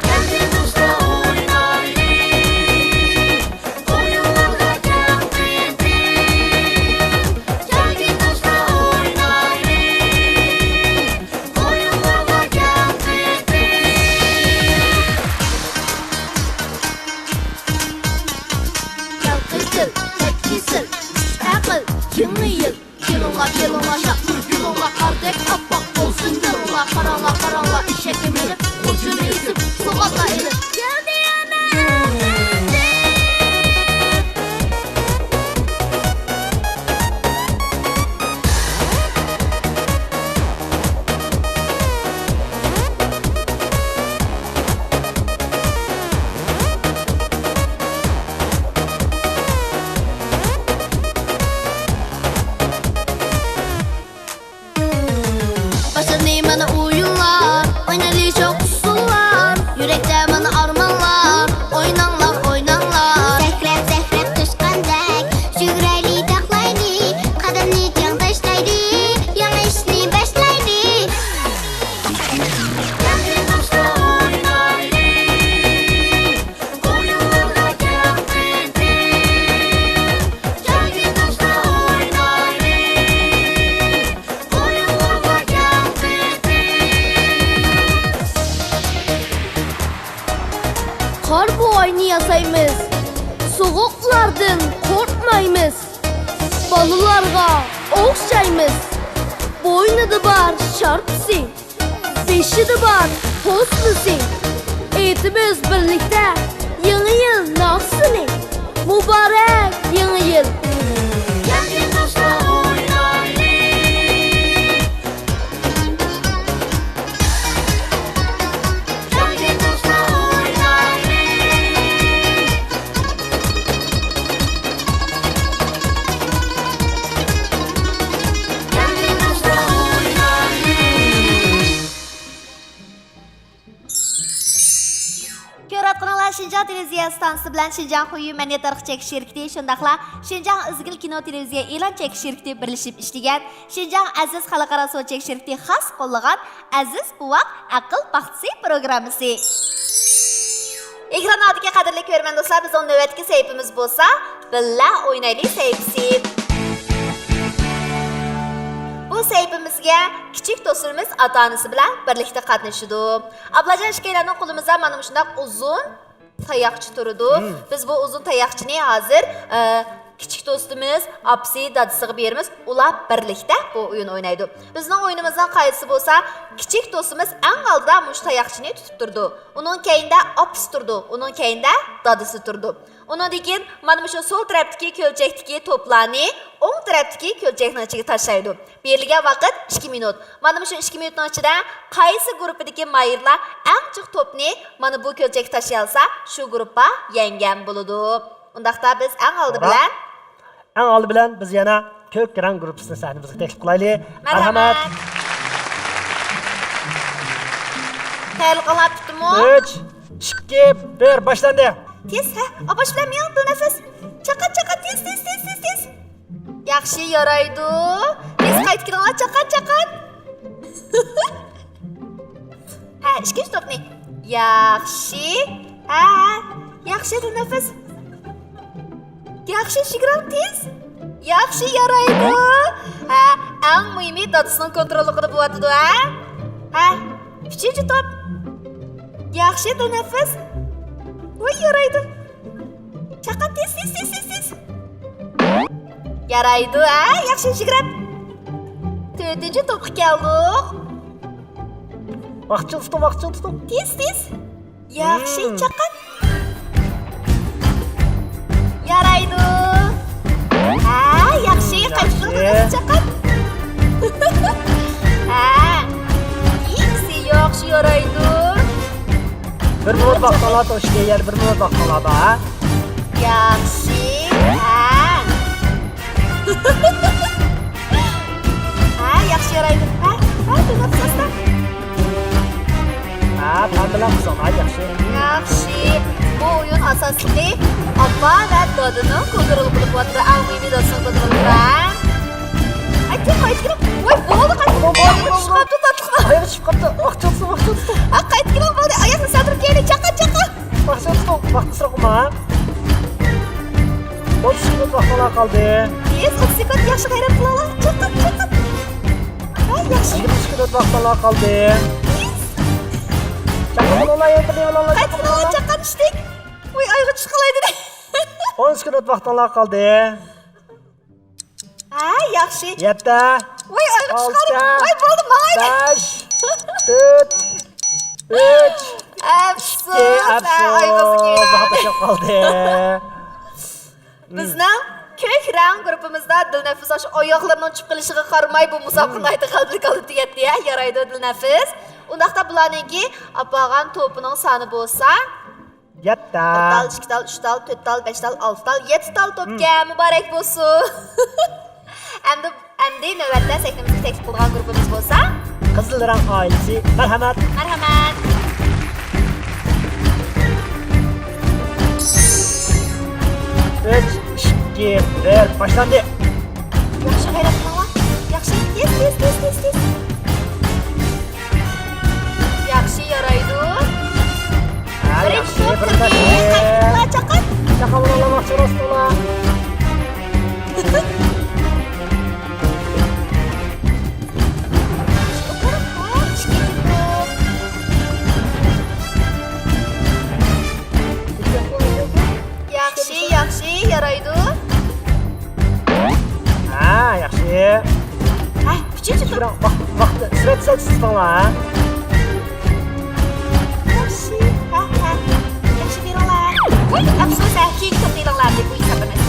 كەلدى دوستلار ئوينايلى، ئويۇنلارغا كەڭ قېتىل. كەلدى دوستلار ئوينايلى، ئويۇنلارغا كەڭ قېتىل. كەل قېتىل، كەل كېسىل، كۈچ ئەقىل، يېڭى يىل. كېلىڭلار، كېلىڭلار، شاد يۈرگۈلۈڭلار، قاردەك ئاپئاق بولسۇن دىلىڭلار. قاراڭلار، قاراڭلار، ئېشەككە مىنىپ، خوجىنى ئېزىپ، سوغاتلار ئېلىپ. كەلدى يەنە ئەپەندىم. باشلاندى مانا ئويۇنلار، ئوينايلى شوخ ئۇسسۇللار. يۈرەكتە مانا ئارمانلار، ئويناڭلار، ئويناڭلار. سەكرەپ، سەكرەپ توشقاندەك، يۈگۈرەيلى، تاقلايلى. قەدەمنى چىڭ تاشلايلى، يېڭى ئىشنى باشلايلى. كەلدى دوستلار ئوينايلى، ئويۇنلارغا كەڭ قېتىل. كەلدى دوستلار ئوينايلى، ئويۇنلارغا كەڭ قېتىل. قار بوۋاينى ياسايمىز، سوغۇقلاردىن قورقمايمىز. بالىلارغا ئوخشايمىز، بوينىدا بار شارپىسى، بېشىدا بار پوسمىسى. ئېيتىمىز بىرلىكتە يېڭى يىل ناخشىسىنى. مۇبارەك يېڭى يىل! كەلدى دوستلار ئوينايلى. كەلدى دوستلار ئوينايلى. كۆرۈۋاتقىنىڭلار شىنجاڭ تېلېۋىزىيە ئىستانسىسى بىلەن شىنجاڭ خۇيۈ مەدەنىيەت تارىخى چەكلىك شىركىتى، شۇنداقلا شىنجاڭ ئىزگىل كىنو تېلېۋىزىيە ئېلان چەكلىك شىركىتى بىرلىشىپ ئىشلىگەن شىنجاڭ ئەزىز خەلقئارا سودا چەكلىك شىركىتى خاس قوللىغان ئەزىز بوۋاق ئەقىل پاختىسى پروگراممىسى. ئېكران ئالدىدىكى قەدىرلىك كۆرۈرمەن دوستلار، بىزنىڭ نۆۋەتتىكى سەھىپىمىز بولسا بىللە ئوينايلى سەھىپىسى. بۇ سەھىپىمىزگە كىچىك دوستلىرىمىز ئاتا-ئانىسى بىلەن بىرلىكتە قاتنىشىدۇ. ئابلاجان ئىككىيلەننىڭ قولىمىزدا مانا مۇشۇنداق ئۇزۇن تاياقچە تۇرىدۇ. مم. بىز بۇ ئۇزۇن تاياقچىنى ھازىر، ئە، كىچىك دوستىمىز ئاپىسى، دادىسىغا بېرىمىز. ئۇلار بىرلىكتە بۇ ئويۇن ئوينايدۇ. بىزنىڭ ئويۇنىمىزنىڭ قائىدىسى بولسا، كىچىك دوستىمىز ئەڭ ئالدىدا مۇشۇ تاياقچىنى تۇتۇپ تۇرىدۇ. ئۇنىڭ كەينىدە ئاپىسى تۇرىدۇ، ئۇنىڭ كەينىدە دادىسى تۇرىدۇ. ئۇنىڭدىن كېيىن مانا مۇشۇ سول تەرەپتىكى كۆلچەكتىكى توپلارنى ئوڭ تەرەپتىكى كۆلچەكنىڭ ئىچىگە تاشلايدۇ. بېرىلگەن ۋاقىت ئىككى مىنۇت. مانا مۇشۇ ئىككى مىنۇتنىڭ ئىچىدە قايسى گۇرۇپپىدىكى ماھىرلار ئەڭ جىق توپنى مانا بۇ كۆلچەككە تاشلىيالىسا، شۇ گۇرۇپپا يەڭگەن بولىدۇ. ئۇنداقتا بىز ئەڭ ئالدى بىلەن، ئەڭ ئالدى بىلەن بىز يەنە كۆك رەڭ گۇرۇپپىسىنى سەھنىمىزگە تەكلىپ قىلايلى. مەرھەمەت. تەييارلىقىڭلار پۈتتىمۇ؟ ئۈچ، ئىككى، بىر، باشلاندى. تېز، ھە، ئاپاش بىلەن مېڭىڭ، دىلنەپىس. چاقات، چاقات، تېز، تېز، تېز، تېز، تېز. ياخشى، يارايدۇ. تېز قايتىپ كېلىڭلار، چاقات، چاقات. ھە، ئىككىنچى توپنى. ياخشى. ھە، ھە. ياخشى، دىلنەپىس. ياخشى، شىگرام تېز. ياخشى، يارايدۇ. ھە، ئەڭ مۇھىمى دادىسىنىڭ كونتروللۇقىدا بولۇۋاتىدۇ، ھە؟ ھە، ئۈچىنچى توپ. ياخشى، تەنەففۇس. ۋاي، يارايدۇ. چاقات، تېز، تېز، تېز، تېز، تېز. يارايدۇ، ھە؟ ياخشى، شىگرام. تۆتىنچى توپقا كەلدۇق. ۋاقىتچىل تۇتۇڭ، ۋاقىتچىل تۇتۇڭ. تېز، تېز. ياخشى، مم. چاقات. يارايدۇ. ھە، ياخشى، مم، قايتىپ ياخشى. تۇرۇڭ، چاقات. ھە. ئىككىسى ياخشى، يارايدۇ. بىر مىنۇت ۋاقتىڭلار توشتى، يەنە بىر مىنۇت ۋاقتىڭلار بار، ھە؟ ياخشى، ھە. ھە، ياخشى يارايدۇ. ھە، ھە، تەنەپپۇس ئاستا. ھە، پەم بىلەن قىزىڭلار ياخشى. ياخشى. بۇ ئويۇن ئاساسلىقى ئاپا ۋە دادىنىڭ كونترولى بولۇپ قالىدۇ. ئەڭ مۇھىمى دادىسىنىڭ كونترولى بار. ئاي، تېز قايتىپ كېلىپ. ۋاي، بولدى، قايتىپ. بولدى، بولدى، بولدى. چۈشۈپ قاپتۇ، تاتلىقلار. ئاياغ چۈشۈپ قاپتۇ. ۋاقىت چىقىپتۇ. ھە، قايتىپ كېلىڭ، بولدى. ئاياقنى سەل تۇرۇپ كېلەيلى. چاقات، چاقات. ۋاقىت سىرقىما. ئون سېكۇنت ۋاقتىڭلار قالدى. يېس، ئون سېكۇنت، ياخشى غەيرەت قىلىڭلار. چاقات، چاقات. ھە، ياخشى. يىگىرمە سېكۇنت ۋاقتىڭلار قالدى. يېس. چاقات بولۇڭلار، يەنە بىر دېۋىلىڭلار، قايتىپ كېلىڭلار، چاقات ئىشتىك. ۋاي، ئايغا چىققىلايدى. ئون سېكۇنت ۋاقتىڭلار قالدى. ھە، ياخشى. يەتتە. ۋاي، ئايغا ئالتە، چىقارىپ. ۋاي، بولدى، ماڭايلى. بەش، تۆت، ئۈچ، ئەپسۇس، ئىككى، ھە، ئەپسۇس. ئايغىسى كېلىدۇ. ۋاقىت تاشلاپ قالدى. بىزنىڭ كۆك رەڭ گۇرۇپپىمىزدا دىلنەپىس ئاشۇ ئاياغلىرىنىڭ چۈشۈپ قېلىشىغا قارىماي، بۇ مۇسابىقە ناھايىتى غەلىبىلىك ئالدىدا تۈگەتتى، ھە، يارايدۇ، دىلنەپىس. ئۇنداقتا بۇلارنىڭكى ئاپارغان توپىنىڭ سانى بولسا، يەتتە. بىر تال، ئىككى تال، ئۈچ تال، تۆت تال، بەش تال، ئالتە تال، يەتتە تال توپكەن. مۇبارەك بولسۇن. ئەمدى، ئەمدى نۆۋەتتە سەھنىمىزگە تەكلىپ قىلغان گۇرۇپپىمىز بولسا، قىزىل رەڭ ئائىلىسى. مەرھەمەت. مەرھەمەت. ئۈچ، ئىككى، بىر، باشلاندى. ياخشى، غەيرەت قىلىڭلار. ياخشى، تېز، تېز، تېز، تېز، تېز. ياخشى، يارايدۇ. ھە، بىرىنچى ياخشى، توپ بىر كىردى. تاشلىدى. قايتىڭلار، چاقات. چاقا بولۇڭلار، ۋاقىت راست بولۇڭلار. ياخشى، ياخشى، يارايدۇ. ھە، ياخشى. ھە، ئۈچىنچى توپ. ۋاقىت، ۋاقىت، سۈرەت سەل سىزىڭلار، ھە. ياخشى، ھە، ھە. ياخشى بېرىڭلار. ۋاي، ئەپسۇس، ھە، كېيىنكى توپنى ئېلىڭلار دەپ بۇ ھېسابلىماس.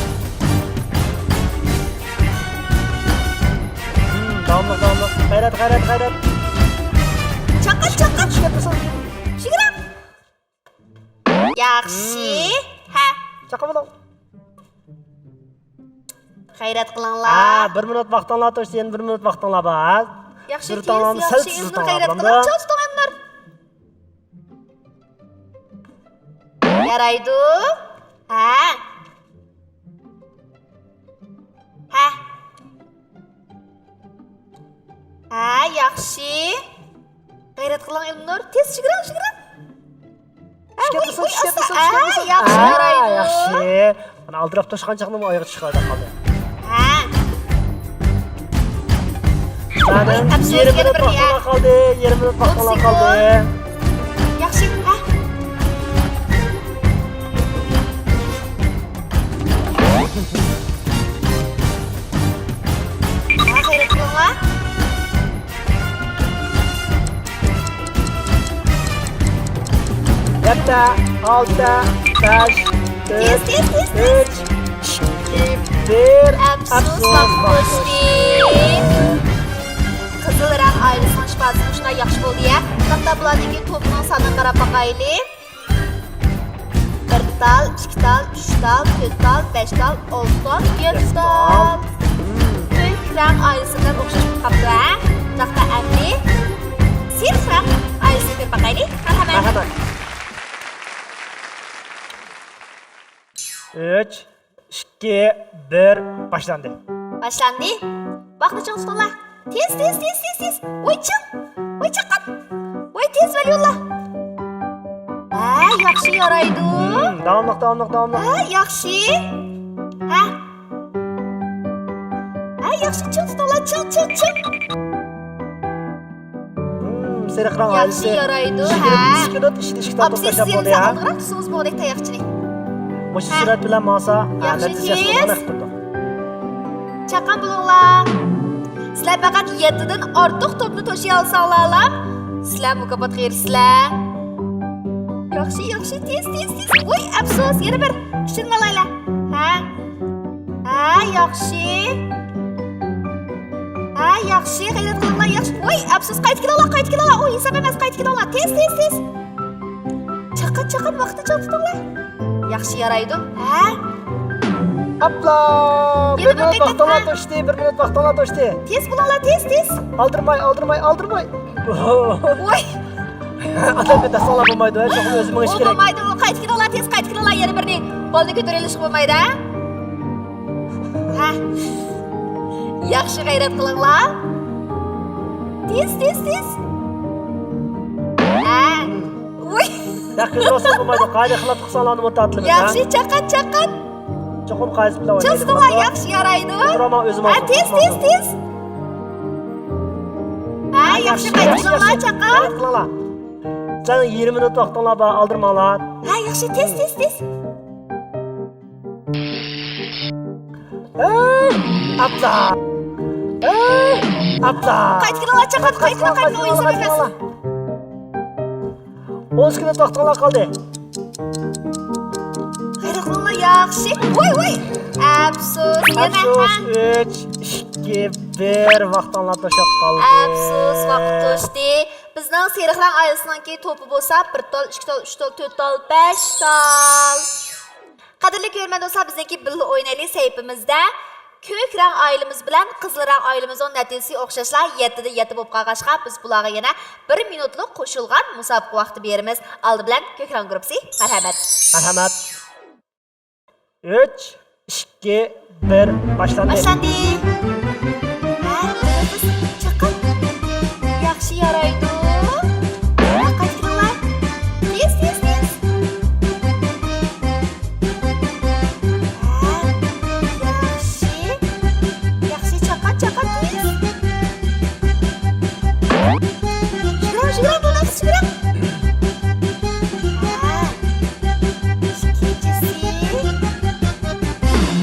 داۋاملىق، داۋاملىق. غەيرەت، غەيرەت، غەيرەت. چاققان، چاققان. چۈشۈرۈپ تۇرسۇن. شىگرام. ياخشى. ھە. چاقا بولۇڭ. غەيرەت قىلىڭلار. ھە، بىر مىنۇت ۋاقتىڭلار توشتى، يەنە بىر مىنۇت ۋاقتىڭلار بار. ياخشى، تېز، ياخشى، ئەلنۇر، غەيرەت قىلىڭ. چاۋشتۇڭ، ئەلنۇر. يارايدۇ. ھە. ھە. ھە، ياخشى. غەيرەت قىلىڭ، ئىلمىنۇر. تېز، شىگىرىڭ، شىگىرىڭ. ھە، ئىشكەپ ۋۇي، تۇرسۇن، ۋۇي، ئىشكەپ ئاستا. تۇرسۇن، ئىشكەپ ھە، تۇرسۇن. ياخشى، ھە، يارايدۇ. ياخشى. مانا ئالدىراپ توشقان چاغنىمۇ ئايىغى چىقىپ قالدى. ھە. مانا ۋۇي، ئەپسۇس، يېرىم يەنە مىنۇت بىر ۋاقتىڭلار قالدى، يېرىم مىنۇت ۋاقتىڭلار قالدى. ياخشى، ھە. ھە، غەيرەت قىلىڭلار. يەتتە، ئالتە، بەش، تۆت، تېز، تېز، تېز، تېز. ئۈچ، ئىككى، بىر. ئەپسۇس، ئەپسۇس، ۋاقىت توشتى. قىزىل رەڭ ئائىلىسىنىڭ شىپاسى مۇشۇنداق ياخشى بولدى يا. تاختا بۇلاردىكى توپنىڭ سانىغا قاراپ باقايلى. بىر تال، ئىككى تال، ئۈچ تال، تۆت تال، بەش تال، ئالتە تال، يەتتە تال. كۆك رەڭ ئائىلىسىدە ئوخشاش بولۇپ قاپتۇ، ھە؟ تاختا ئەمدى سېرىق رەڭ ئائىلىسىنى كۆرۈپ باقايلى. مەرھەمەت. مەرھەمەت. ئۈچ، ئىككى، بىر، باشلاندى. باشلاندى. ۋاقىتنى چىڭ تۇتۇڭلار. تېز، تېز، تېز، تېز، تېز. ۋاي چىڭ. ۋاي چاققان. ۋاي تېز، ۋەلىيۇللا. ھە، ياخشى يارايدۇ. مم، داۋاملىق، داۋاملىق، داۋاملىق. ھە، ياخشى. ھە. ھە، ياخشى، چىڭ تۇتۇڭلار، چىڭ، چىڭ، چىڭ. مم، سېرىق رەڭ ئائىلىسى. ياخشى يارايدۇ، ھە. ئىككى مىنۇت ئىچىدە ئىككى تال توپ تاشلاپ بولدى، ھە. ئالدىراق تۇرسىڭىز بولدى تاياقچىنى. مۇشۇ سۈرئەت بىلەن ماڭسا، ھە، ياخشى، نەتىجە ياخشى بولغان تېز. چاققان بولۇڭلار. سىلەر پەقەت يەتتىدىن ئارتۇق توپنى توشۇيالىساڭلارلا، سىلەر مۇكاپاتقا ئېرىشىسىلەر. ياخشى، ياخشى، تېز، تېز، تېز. ۋوي، ئەپسۇس، يەنە بىر. ئۈچىنى ئالايلى. ھە. ھە، ياخشى. ھە، ياخشى، غەيرەت قىلىڭلار، ياخشى. ۋوي، ئەپسۇس، قايتا كېلىڭلار، قايتا كېلىڭلار. ئۇ ھېساب ئەمەس، قايتا كېلىڭلار. تېز، تېز، تېز. چاققان، چاققان، ۋاقىتنى چىڭ تۇتۇڭلار. ياخشى يارايدۇ. ھە؟ ئاپلا! بىر مىنۇت ۋاقتىڭلار توشتى، بىر مىنۇت ۋاقتىڭلار توشتى. تېز بولۇڭلار، تېز، تېز. ئالدىرماي، ئالدىرماي، ئالدىرماي. ۋوي! ئادەمگە دەسساڭلار بولمايدۇ، ھە، چوقۇم ئۆزى مېڭىش كېرەك. بولمايدۇ، قايتا كېلىڭلار، تېز قايتا كېلىڭلار، يەنە بىرنى. بالىنى كۆتۈرۈۋېلىشقا بولمايدۇ، ھە؟ ھە. ياخشى غەيرەت قىلىڭلار. تېز، تېز، تېز. ھە. ۋوي. يا، قىزغىنسىز بولمايدۇ. قائىدە خىلاپ قىلساڭلارنى مۇتاتلىمىز، ھە؟ ياخشى، چاققان، چاققان. چوقۇم قائىدىسى بىلەن ئوينايدۇ. چاستىڭلار، ياخشى، يارايدۇ. ھە، تېز، تېز، تېز. ھە، ياخشى، قايتىشىڭلار، چاققان. غەيرەت قىلىڭلار. سەن يېرىم مىنۇت ۋاقتىڭلار بار، ئالدىرىماڭلار. ھە، ياخشى، تېز، تېز، تېز. ھەي، ئاپلا. ھەي، ئاپلا. قايتىپ كېلىڭلار، چاققان، قايتىپ كېلىڭ، قايتىپ كېلىڭ، ئويۇن سەۋەب ئەمەس. ئون سېكۇنت ۋاقتىڭلار قالدى. غەيرەت قىلىڭلار، ياخشى. ۋوي، ۋوي. ئەپسۇس، يەنە. ئەپسۇس، ئۈچ، ئىككى، بىر، ۋاقتىڭلار توشۇپ قالدى. ئەپسۇس، ۋاقىت توشتى. بىزنىڭ سېرىق رەڭ ئائىلىسىنىڭكى توپى بولسا بىر تال، ئىككى تال، ئۈچ تال، تۆت تال، بەش تال. قەدىرلىك كۆرۈرمەن دوستلار، بىزنىڭكى بىللە ئوينايلى سەھىپىمىزدە كۆك رەڭ ئائىلىمىز بىلەن قىزىل رەڭ ئائىلىمىزنىڭ نەتىجىسى ئوخشاشلا يەتتىدە يەتتە بولۇپ قالغاچقا، بىز بۇلارغا يەنە بىر مىنۇتلۇق قوشۇلغان مۇسابىقە ۋاقتى بېرىمىز. ئالدى بىلەن كۆك رەڭ گۇرۇپپىسى، مەرھەمەت. مەرھەمەت. ئۈچ، ئىككى، بىر، باشلاندى. باشلاندى. ھە، تېنىفىس چاققان. ياخشى يارايدۇ. قايتىپ كېلىڭلار. تېز، تېز، تېز. ھە، ياخشى. ياخشى، چاققان، چاققان، تېز. يۈگۈرۈڭ، يۈگۈرۈڭ، بولمايسىز، يۈگۈرۈڭ. ھە. ئىككىنچىسى.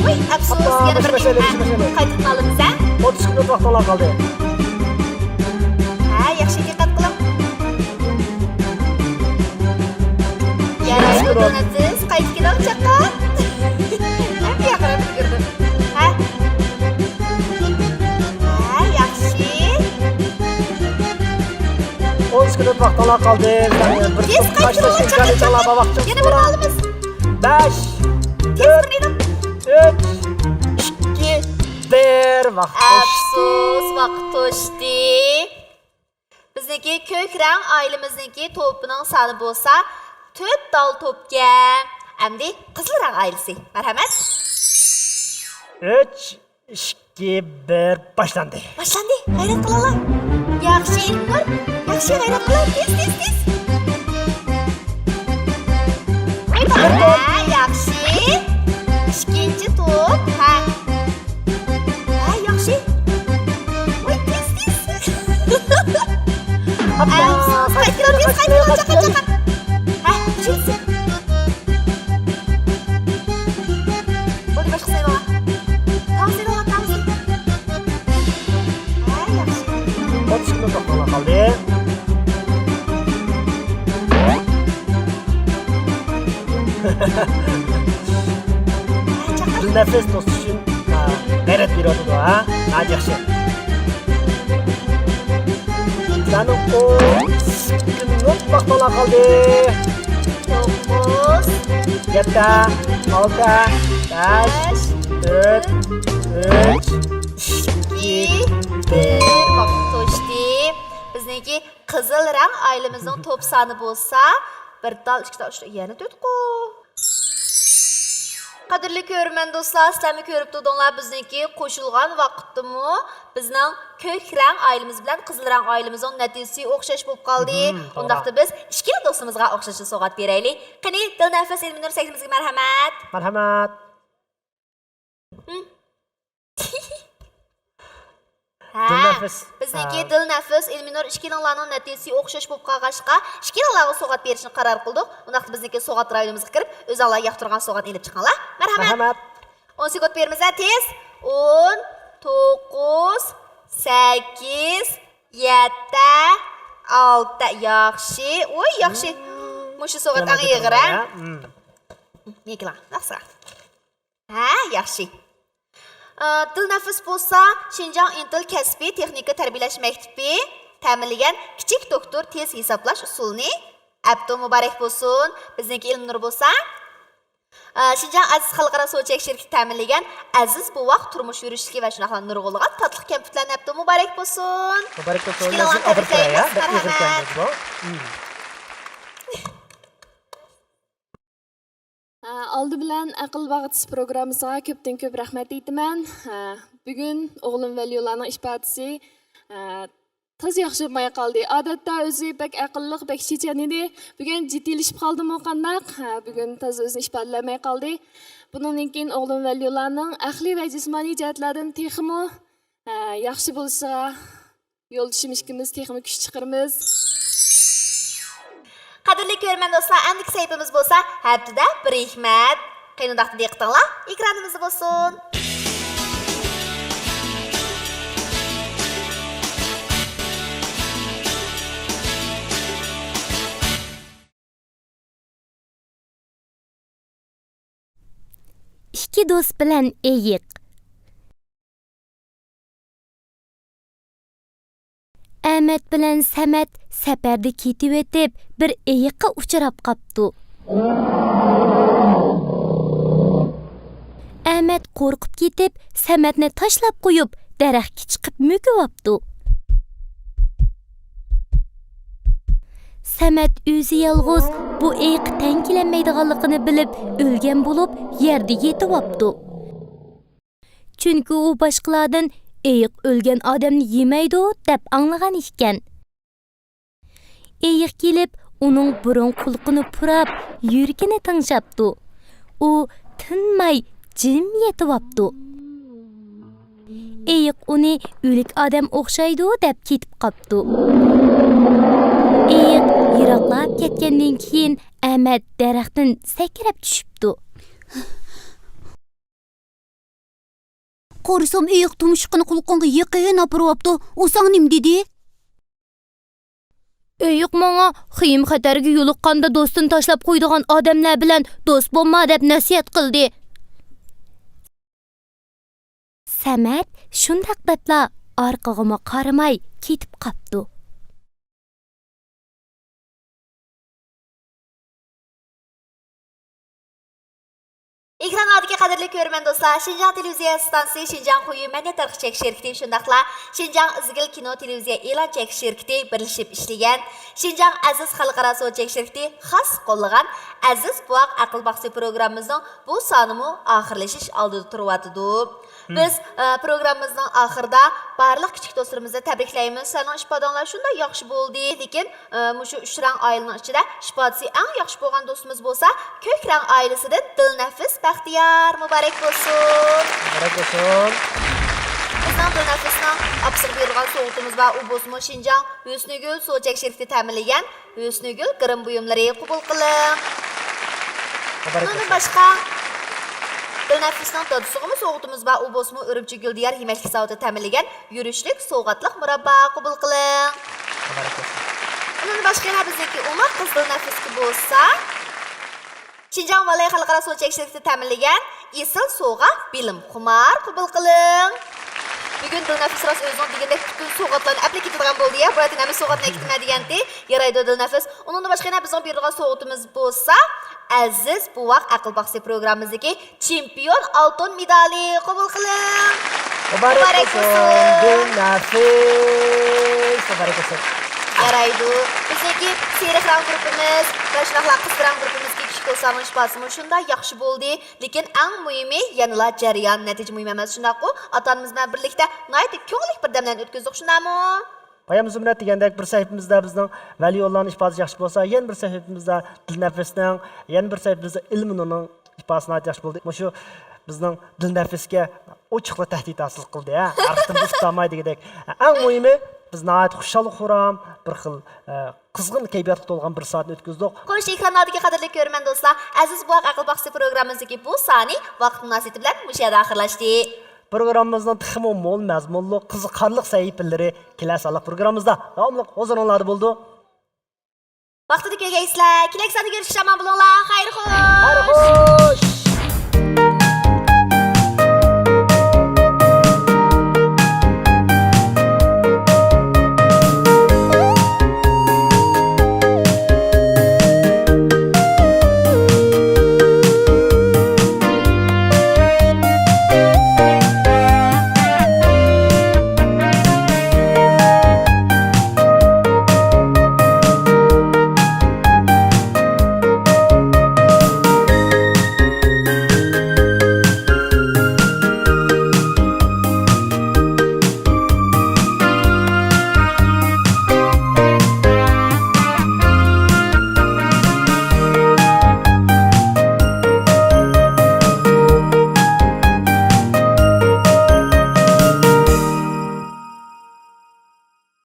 ۋوي، ئەپسۇس، ئاپا، يەنە بىر مەسىلە، مەسىلە. قايتىپ قالىمىز، ھە؟ ئوتتۇز سېكۇنت ۋاقتىڭلار قالدى. ھە، ياخشى دىققەت قىلىڭ. يارايدۇ، دوناتسىز، قايتىپ كېلىڭ، چاققان. ھەم بۇياققا يۈگۈردۈم. ھە؟ ھە، ياخشى. ئون سېكۇنت ۋاقتىڭلار قالدى. بىر تېز قايتىپ كېلىڭلار، چاققان، چاققان. يەنە بىر ئالىمىز. بەش، تۆت، ئۈچ، ئىككى، بىر. ۋاقىت توشتى. ئەپسۇس، ۋاقىت توشتى. بىزنىڭكى كۆك رەڭ ئائىلىمىزنىڭكى توپىنىڭ سانى بولسا تۆت تال توپكەن. ئەمدى قىزىل رەڭ ئائىلىسى. مەرھەمەت. ئۈچ، ئىككى، بىر، باشلاندى. باشلاندى. غەيرەت قىلىڭلار. ياخشى، ئېلىنۇر. ياخشى، غەيرەت قىلىڭ. تېز، تېز، تېز. ھە، ياخشى. ئىككىنچى توپ. ھە. ھە، ياخشى. ۋاي، تېز، تېز. ئاپا، ئەمسە، قايتىڭ، تېز، قايتىڭ، چاقا، چاقا. ھە، ئۈچىنچىسى. بولدى، باشقا سايلاڭلار. تاڭ سايلاڭلار، تاڭ سايلاڭلار. ھە، ياخشى. ئوتتۇز سېكۇنت ۋاقتىڭلار قالدى. دىلنەپىس توسۇش ئۈچۈن، ھە، غەيرەت بېرىۋاتىدۇ، ھە؟ ھە، ياخشى. سەنىڭ ئون سېكۇنت ۋاقتىڭلار قالدى. توققۇز. يەتتە، ئالتە، بەش، بەش، تۆت، تۆت، ئۈچ، ئىككى، ئىككى، بىر. بىر. ۋاقىت توشتى. بىزنىڭكى قىزىل رەڭ ئائىلىمىزنىڭ توپ سانى بولسا، بىر تال، ئىككى تال، ئۈچ تال، يەنە تۆتقۇ. قەدىرلىك كۆرۈرمەن دوستلار، سىلەرمۇ كۆرۈپ تۇردۇڭلار، بىزنىڭكى قوشۇلغان ۋاقىتتىمۇ بىزنىڭ كۆك رەڭ ئائىلىمىز بىلەن قىزىل رەڭ ئائىلىمىزنىڭ نەتىجىسى ئوخشاش بولۇپ قالدى. مهم، توغرا. ئۇنداقتا بىز ئىككىلا دوستىمىزغا ئوخشاشلا سوۋغات بېرەيلى. قېنى، دىلنەپىس، ئىلمىنۇر، سەھنىمىزگە مەرھەمەت. مەرھەمەت. ھە، دىلنەپىس. بىزنىڭكى ھە. دىلنەپىس، ئىلمىنۇر ئىككىلىڭلارنىڭ نەتىجىسى ئوخشاش بولۇپ قالغاچقا، ئىككىلىڭلارغا سوۋغات بېرىشنى قارار قىلدۇق. ئۇنداقتا بىزنىڭكى سوۋغات رايونىمىزغا كىرىپ، ئۆزۈڭلار ياقتۇرغان سوۋغاتنى ئېلىپ چىقىڭلار. مەرھەمەت. مەرھەمەت. ئون سېكۇنت بېرىمىز، ھە، تېز. ئون، توققۇز، سەككىز، يەتتە، ئالتە. ياخشى. ۋوي، ياخشى. مم. مۇشۇ سوۋغات ئەڭ ئېغىر، ھە؟ مم. نېكىلا، ناخسا. ھە، ياخشى. ئى، دىلنەپىس بولسا شىنجاڭ ئىنتىل كەسپىي تېخنىكا تەربىيەلەش مەكتىپى تەمىنلىگەن كىچىك دوكتور تېز ھېسابلاش ئۇسۇلىنى ئەپتۇ مۇبارەك بولسۇن. بىزنىڭكى ئىلمىنۇر بولسا، ئى، شىنجاڭ ئەزىز خەلقئارا سودا چەكلىك شىركىتى تەمىنلىگەن ئەزىز بوۋاق تۇرمۇش يۈرۈشلۈكى ۋە شۇنداقلا نۇرغۇنلىغان تاتلىق كەمپۈتلەرنى ئەپتۇ مۇبارەك بولسۇن. مۇبارەك بولسۇن. ئىككىلىڭلارنى تەبرىكلەيمىز. مەرھەمەت. ئالدى بىلەن ئەقىل باغچىسى پروگراممىسىغا كۆپتىن كۆپ رەھمەت ئېيتىمەن. بۈگۈن ئوغلۇم ۋەلىيۇللانىڭ ئىپادىسى تازا ياخشى بولماي قالدى. ئادەتتە ئۆزى بەك ئەقىللىق، بەك چېچەن ئىدى. بۈگۈن جىددىيلىشىپ قالدىمۇ قانداق؟ بۈگۈن تازا ئۆزىنى ئىپادىلەيەلمەي قالدى. بۇنىڭدىن كېيىن ئوغلۇم ۋەلىيۇللانىڭ ئەقلىي ۋە جىسمانىي جەھەتلەردىن تېخىمۇ ياخشى بولۇشىغا يولدىشىم ئىككىمىز تېخىمۇ كۈچ چىقىرىمىز. قەدىرلىك كۆرۈرمەن دوستلار، ئەمدىكى سەھىپىمىز بولسا ھەپتىدە بىر ھېكمەت. قېنى ئۇنداقتا دىققىتىڭلار ئېكرانىمىزدا بولسۇن. ئىككى دوست بىلەن ئېيىق. ئەمەت بىلەن سەمەت سەپەردە كېتىۋېتىپ، بىر ئېيىققا ئۇچراپ قاپتۇ. ئەمەت قورقۇپ كېتىپ، سەمەتنى تاشلاپ قويۇپ، دەرەخكە چىقىپ مۆكۈۋاپتۇ. سەمەت ئۆزى يالغۇز بۇ ئېيىققا تەڭ كېلەلمەيدىغانلىقىنى بىلىپ، ئۆلگەن بولۇپ، يەردە يېتىۋاپتۇ. چۈنكى ئۇ باشقىلاردىن ئېيىق ئۆلگەن ئادەمنى يېمەيدۇ دەپ ئاڭلىغان ئىكەن. ئېيىق كېلىپ، ئۇنىڭ بۇرۇن قۇلىقىنى پۇراپ، يۈرىكىنى تىڭشاپتۇ. ئۇ تىنماي جىم يېتىۋاپتۇ. ئېيىق ئۇنى ئۆلۈك ئادەم ئوخشايدۇ دەپ كېتىپ قاپتۇ. ئېيىق يىراقلاپ كەتكەندىن كېيىن، ئەمەت دەرەختىن سەكرەپ چۈشۈپتۇ. قارىسام، ئېيىق تۇمشۇقىنى قۇلىقىڭغا يېقىن ئاپىرىۋاپتۇ. ئۇ ساڭا نېمە دېدى؟ ئېيىق ماڭا خېيىم-خەتەرگە يولۇققاندا دوستىنى تاشلاپ قويىدىغان ئادەملەر بىلەن دوست بولما دەپ نەسىھەت قىلدى. سەمەت شۇنداق دەپلا ئارقىغىمۇ قارىماي كېتىپ قاپتۇ. ئېكرانلاردىكى قەدىرلىك كۆرۈرمەن دوستلار، شىنجاڭ تېلېۋىزىيە ئىستانسىسى، شىنجاڭ خۇيۈ مەدەنىيەت تارقىتىش چەكلىك شىركىتى، شۇنداقلا شىنجاڭ ئىزگىل كىنو تېلېۋىزىيە ئېلان چەكلىك شىركىتى بىرلىشىپ ئىشلىگەن شىنجاڭ ئەزىز خەلقئارا سودا چەكلىك شىركىتى خاس قوللىغان ئەزىز بوۋاق ئەقىل باقسا پروگراممىمىزنىڭ بۇ سانىمۇ ئاخىرلىشىش ئالدىدا تۇرۇۋاتىدۇ. بىز، ئە، پروگراممىمىزنىڭ ئاخىرىدا بارلىق كىچىك دوستلىرىمىزنى تەبرىكلەيمىز. سىلەرنىڭ ئىپادەڭلار شۇنداق ياخشى بولدى. لېكىن، ئە، مۇشۇ ئۈچ رەڭ ئائىلىنىڭ ئىچىدە ئىپادىسى ئەڭ ياخشى بولغان دوستىمىز بولسا، كۆك رەڭ ئائىلىسىدىن دىلنەپىس بەختىيار. مۇبارەك بولسۇن! مۇبارەك بولسۇن! بىزنىڭ دىلنەپىسنىڭ ئاپىسىغا بېرىدىغان سوۋغىتىمىز بار. ئۇ بولسىمۇ شىنجاڭ ھۆسنىگۈل سودا چەكلىك شىركىتى تەمىنلىگەن ھۆسنىگۈل گىرىم بۇيۇملىرى قوبۇل قىلىڭ. مۇبارەك بولسۇن. ئۇنىڭدىن باشقا، دىلنەپىسنىڭ دادىسىغىمۇ سوۋغىتىمىز بار. ئۇ بولسىمۇ ئۈرۈمچى گۈلدىيار يېمەكلىك زاۋۇتى تەمىنلىگەن يۈرۈشلۈك سوۋغاتلىق مۇراببا قوبۇل قىلىڭ. مۇبارەك بولسۇن. ئۇنىڭدىن باشقا يەنە بىزنىڭكى ئوماق قىز دىلنەفىسكە بولسا، شىنجاڭ ۋالەي خەلقئارا سودا چەكلىك شىركىتى تەمىنلىگەن ئېسىل سوۋغا بىلىم خۇمار قوبۇل قىلىڭ. بۈگۈن دىلنەپىس راست ئۆزىنىڭ دېگىنىدەك پۈتۈن سوۋغاتلارنى ئەپلا كېتىدىغان بولدى يا، بۇ يەردىن ھەممە سوۋغاتنى ئەكېتىمەن دېگەنتى. يارايدۇ دىلنەپىس. ئۇنىڭدىن باشقا يەنە بىزنىڭ بېرىدىغان سوۋغىتىمىز بولسا، ئەزىز بوۋاق ئەقىل باقسا پروگراممىمىزدىكى چېمپىيون ئالتۇن مېدالى قوبۇل قىلىڭ. مۇبارەك مۇبارەك بولسۇن، بولسۇن. دىلنەپىس. مۇبارەك بولسۇن. يارايدۇ. بىزنىڭكى سېرىق رەڭ گۇرۇپپىمىز ۋە شۇنداقلا قىزىل رەڭ گۇرۇپپىمىزدىكى كىچىك دوستلارنىڭ ئىپادىسىمۇ شۇنداق ياخشى بولدى. لېكىن ئەڭ مۇھىمى يەنىلا جەريان، نەتىجە مۇھىم ئەمەس، شۇنداققۇ؟ ئاتا-ئانىمىز بىلەن بىرلىكتە ناھايىتى كۆڭۈللۈك بىر دەملەرنى ئۆتكۈزدۇق، شۇنداقمۇ؟ بايام زۇمرەت دېگەندەك، بىر سەھىپىمىزدە بىزنىڭ ۋەلىيۇللانىڭ ئىپادىسى ياخشى بولسا، يەنە بىر سەھىپىمىزدە دىلنەپىسنىڭ، يەنە بىر سەھىپىمىزدە ئىلمىنۇرنىڭ ئىپادىسى ناھايىتى ياخشى بولدى. مۇشۇ بىزنىڭ دىلنەپىسكە ئوچۇقلا تەھدىت ھاسىل قىلدى، ھە؟ ھەر قېتىم توختىماي دېگۈدەك. ئەڭ مۇھىمى، بىز ناھايىتى خۇشال-خۇرام، بىر خىل، ئە، قىزغىن كەيپىياتقا تولغان بىر سائەتنى ئۆتكۈزدۇق. خوش، ئېكرانلاردىكى قەدىرلىك كۆرۈرمەن دوستلار، ئەزىز بوۋاق ئەقىل باقسا پروگراممىمىزدىكى بۇ سانى ۋاقىت مۇناسىۋىتى بىلەن مۇشۇ يەردە ئاخىرلاشتى. پروگراممىمىزنىڭ تېخىمۇ مول مەزمۇنلۇق، قىزىقارلىق سەھىپىلىرى كېلەر سانلىق پروگراممىمىزدا داۋاملىق ھۇزۇرۇڭلاردا بولىدۇ. ۋاقتىدا كۆرگەيسىلەر. كېلەر ساندا كۆرۈشكىچە ئامان بولۇڭلار. خەير خوش.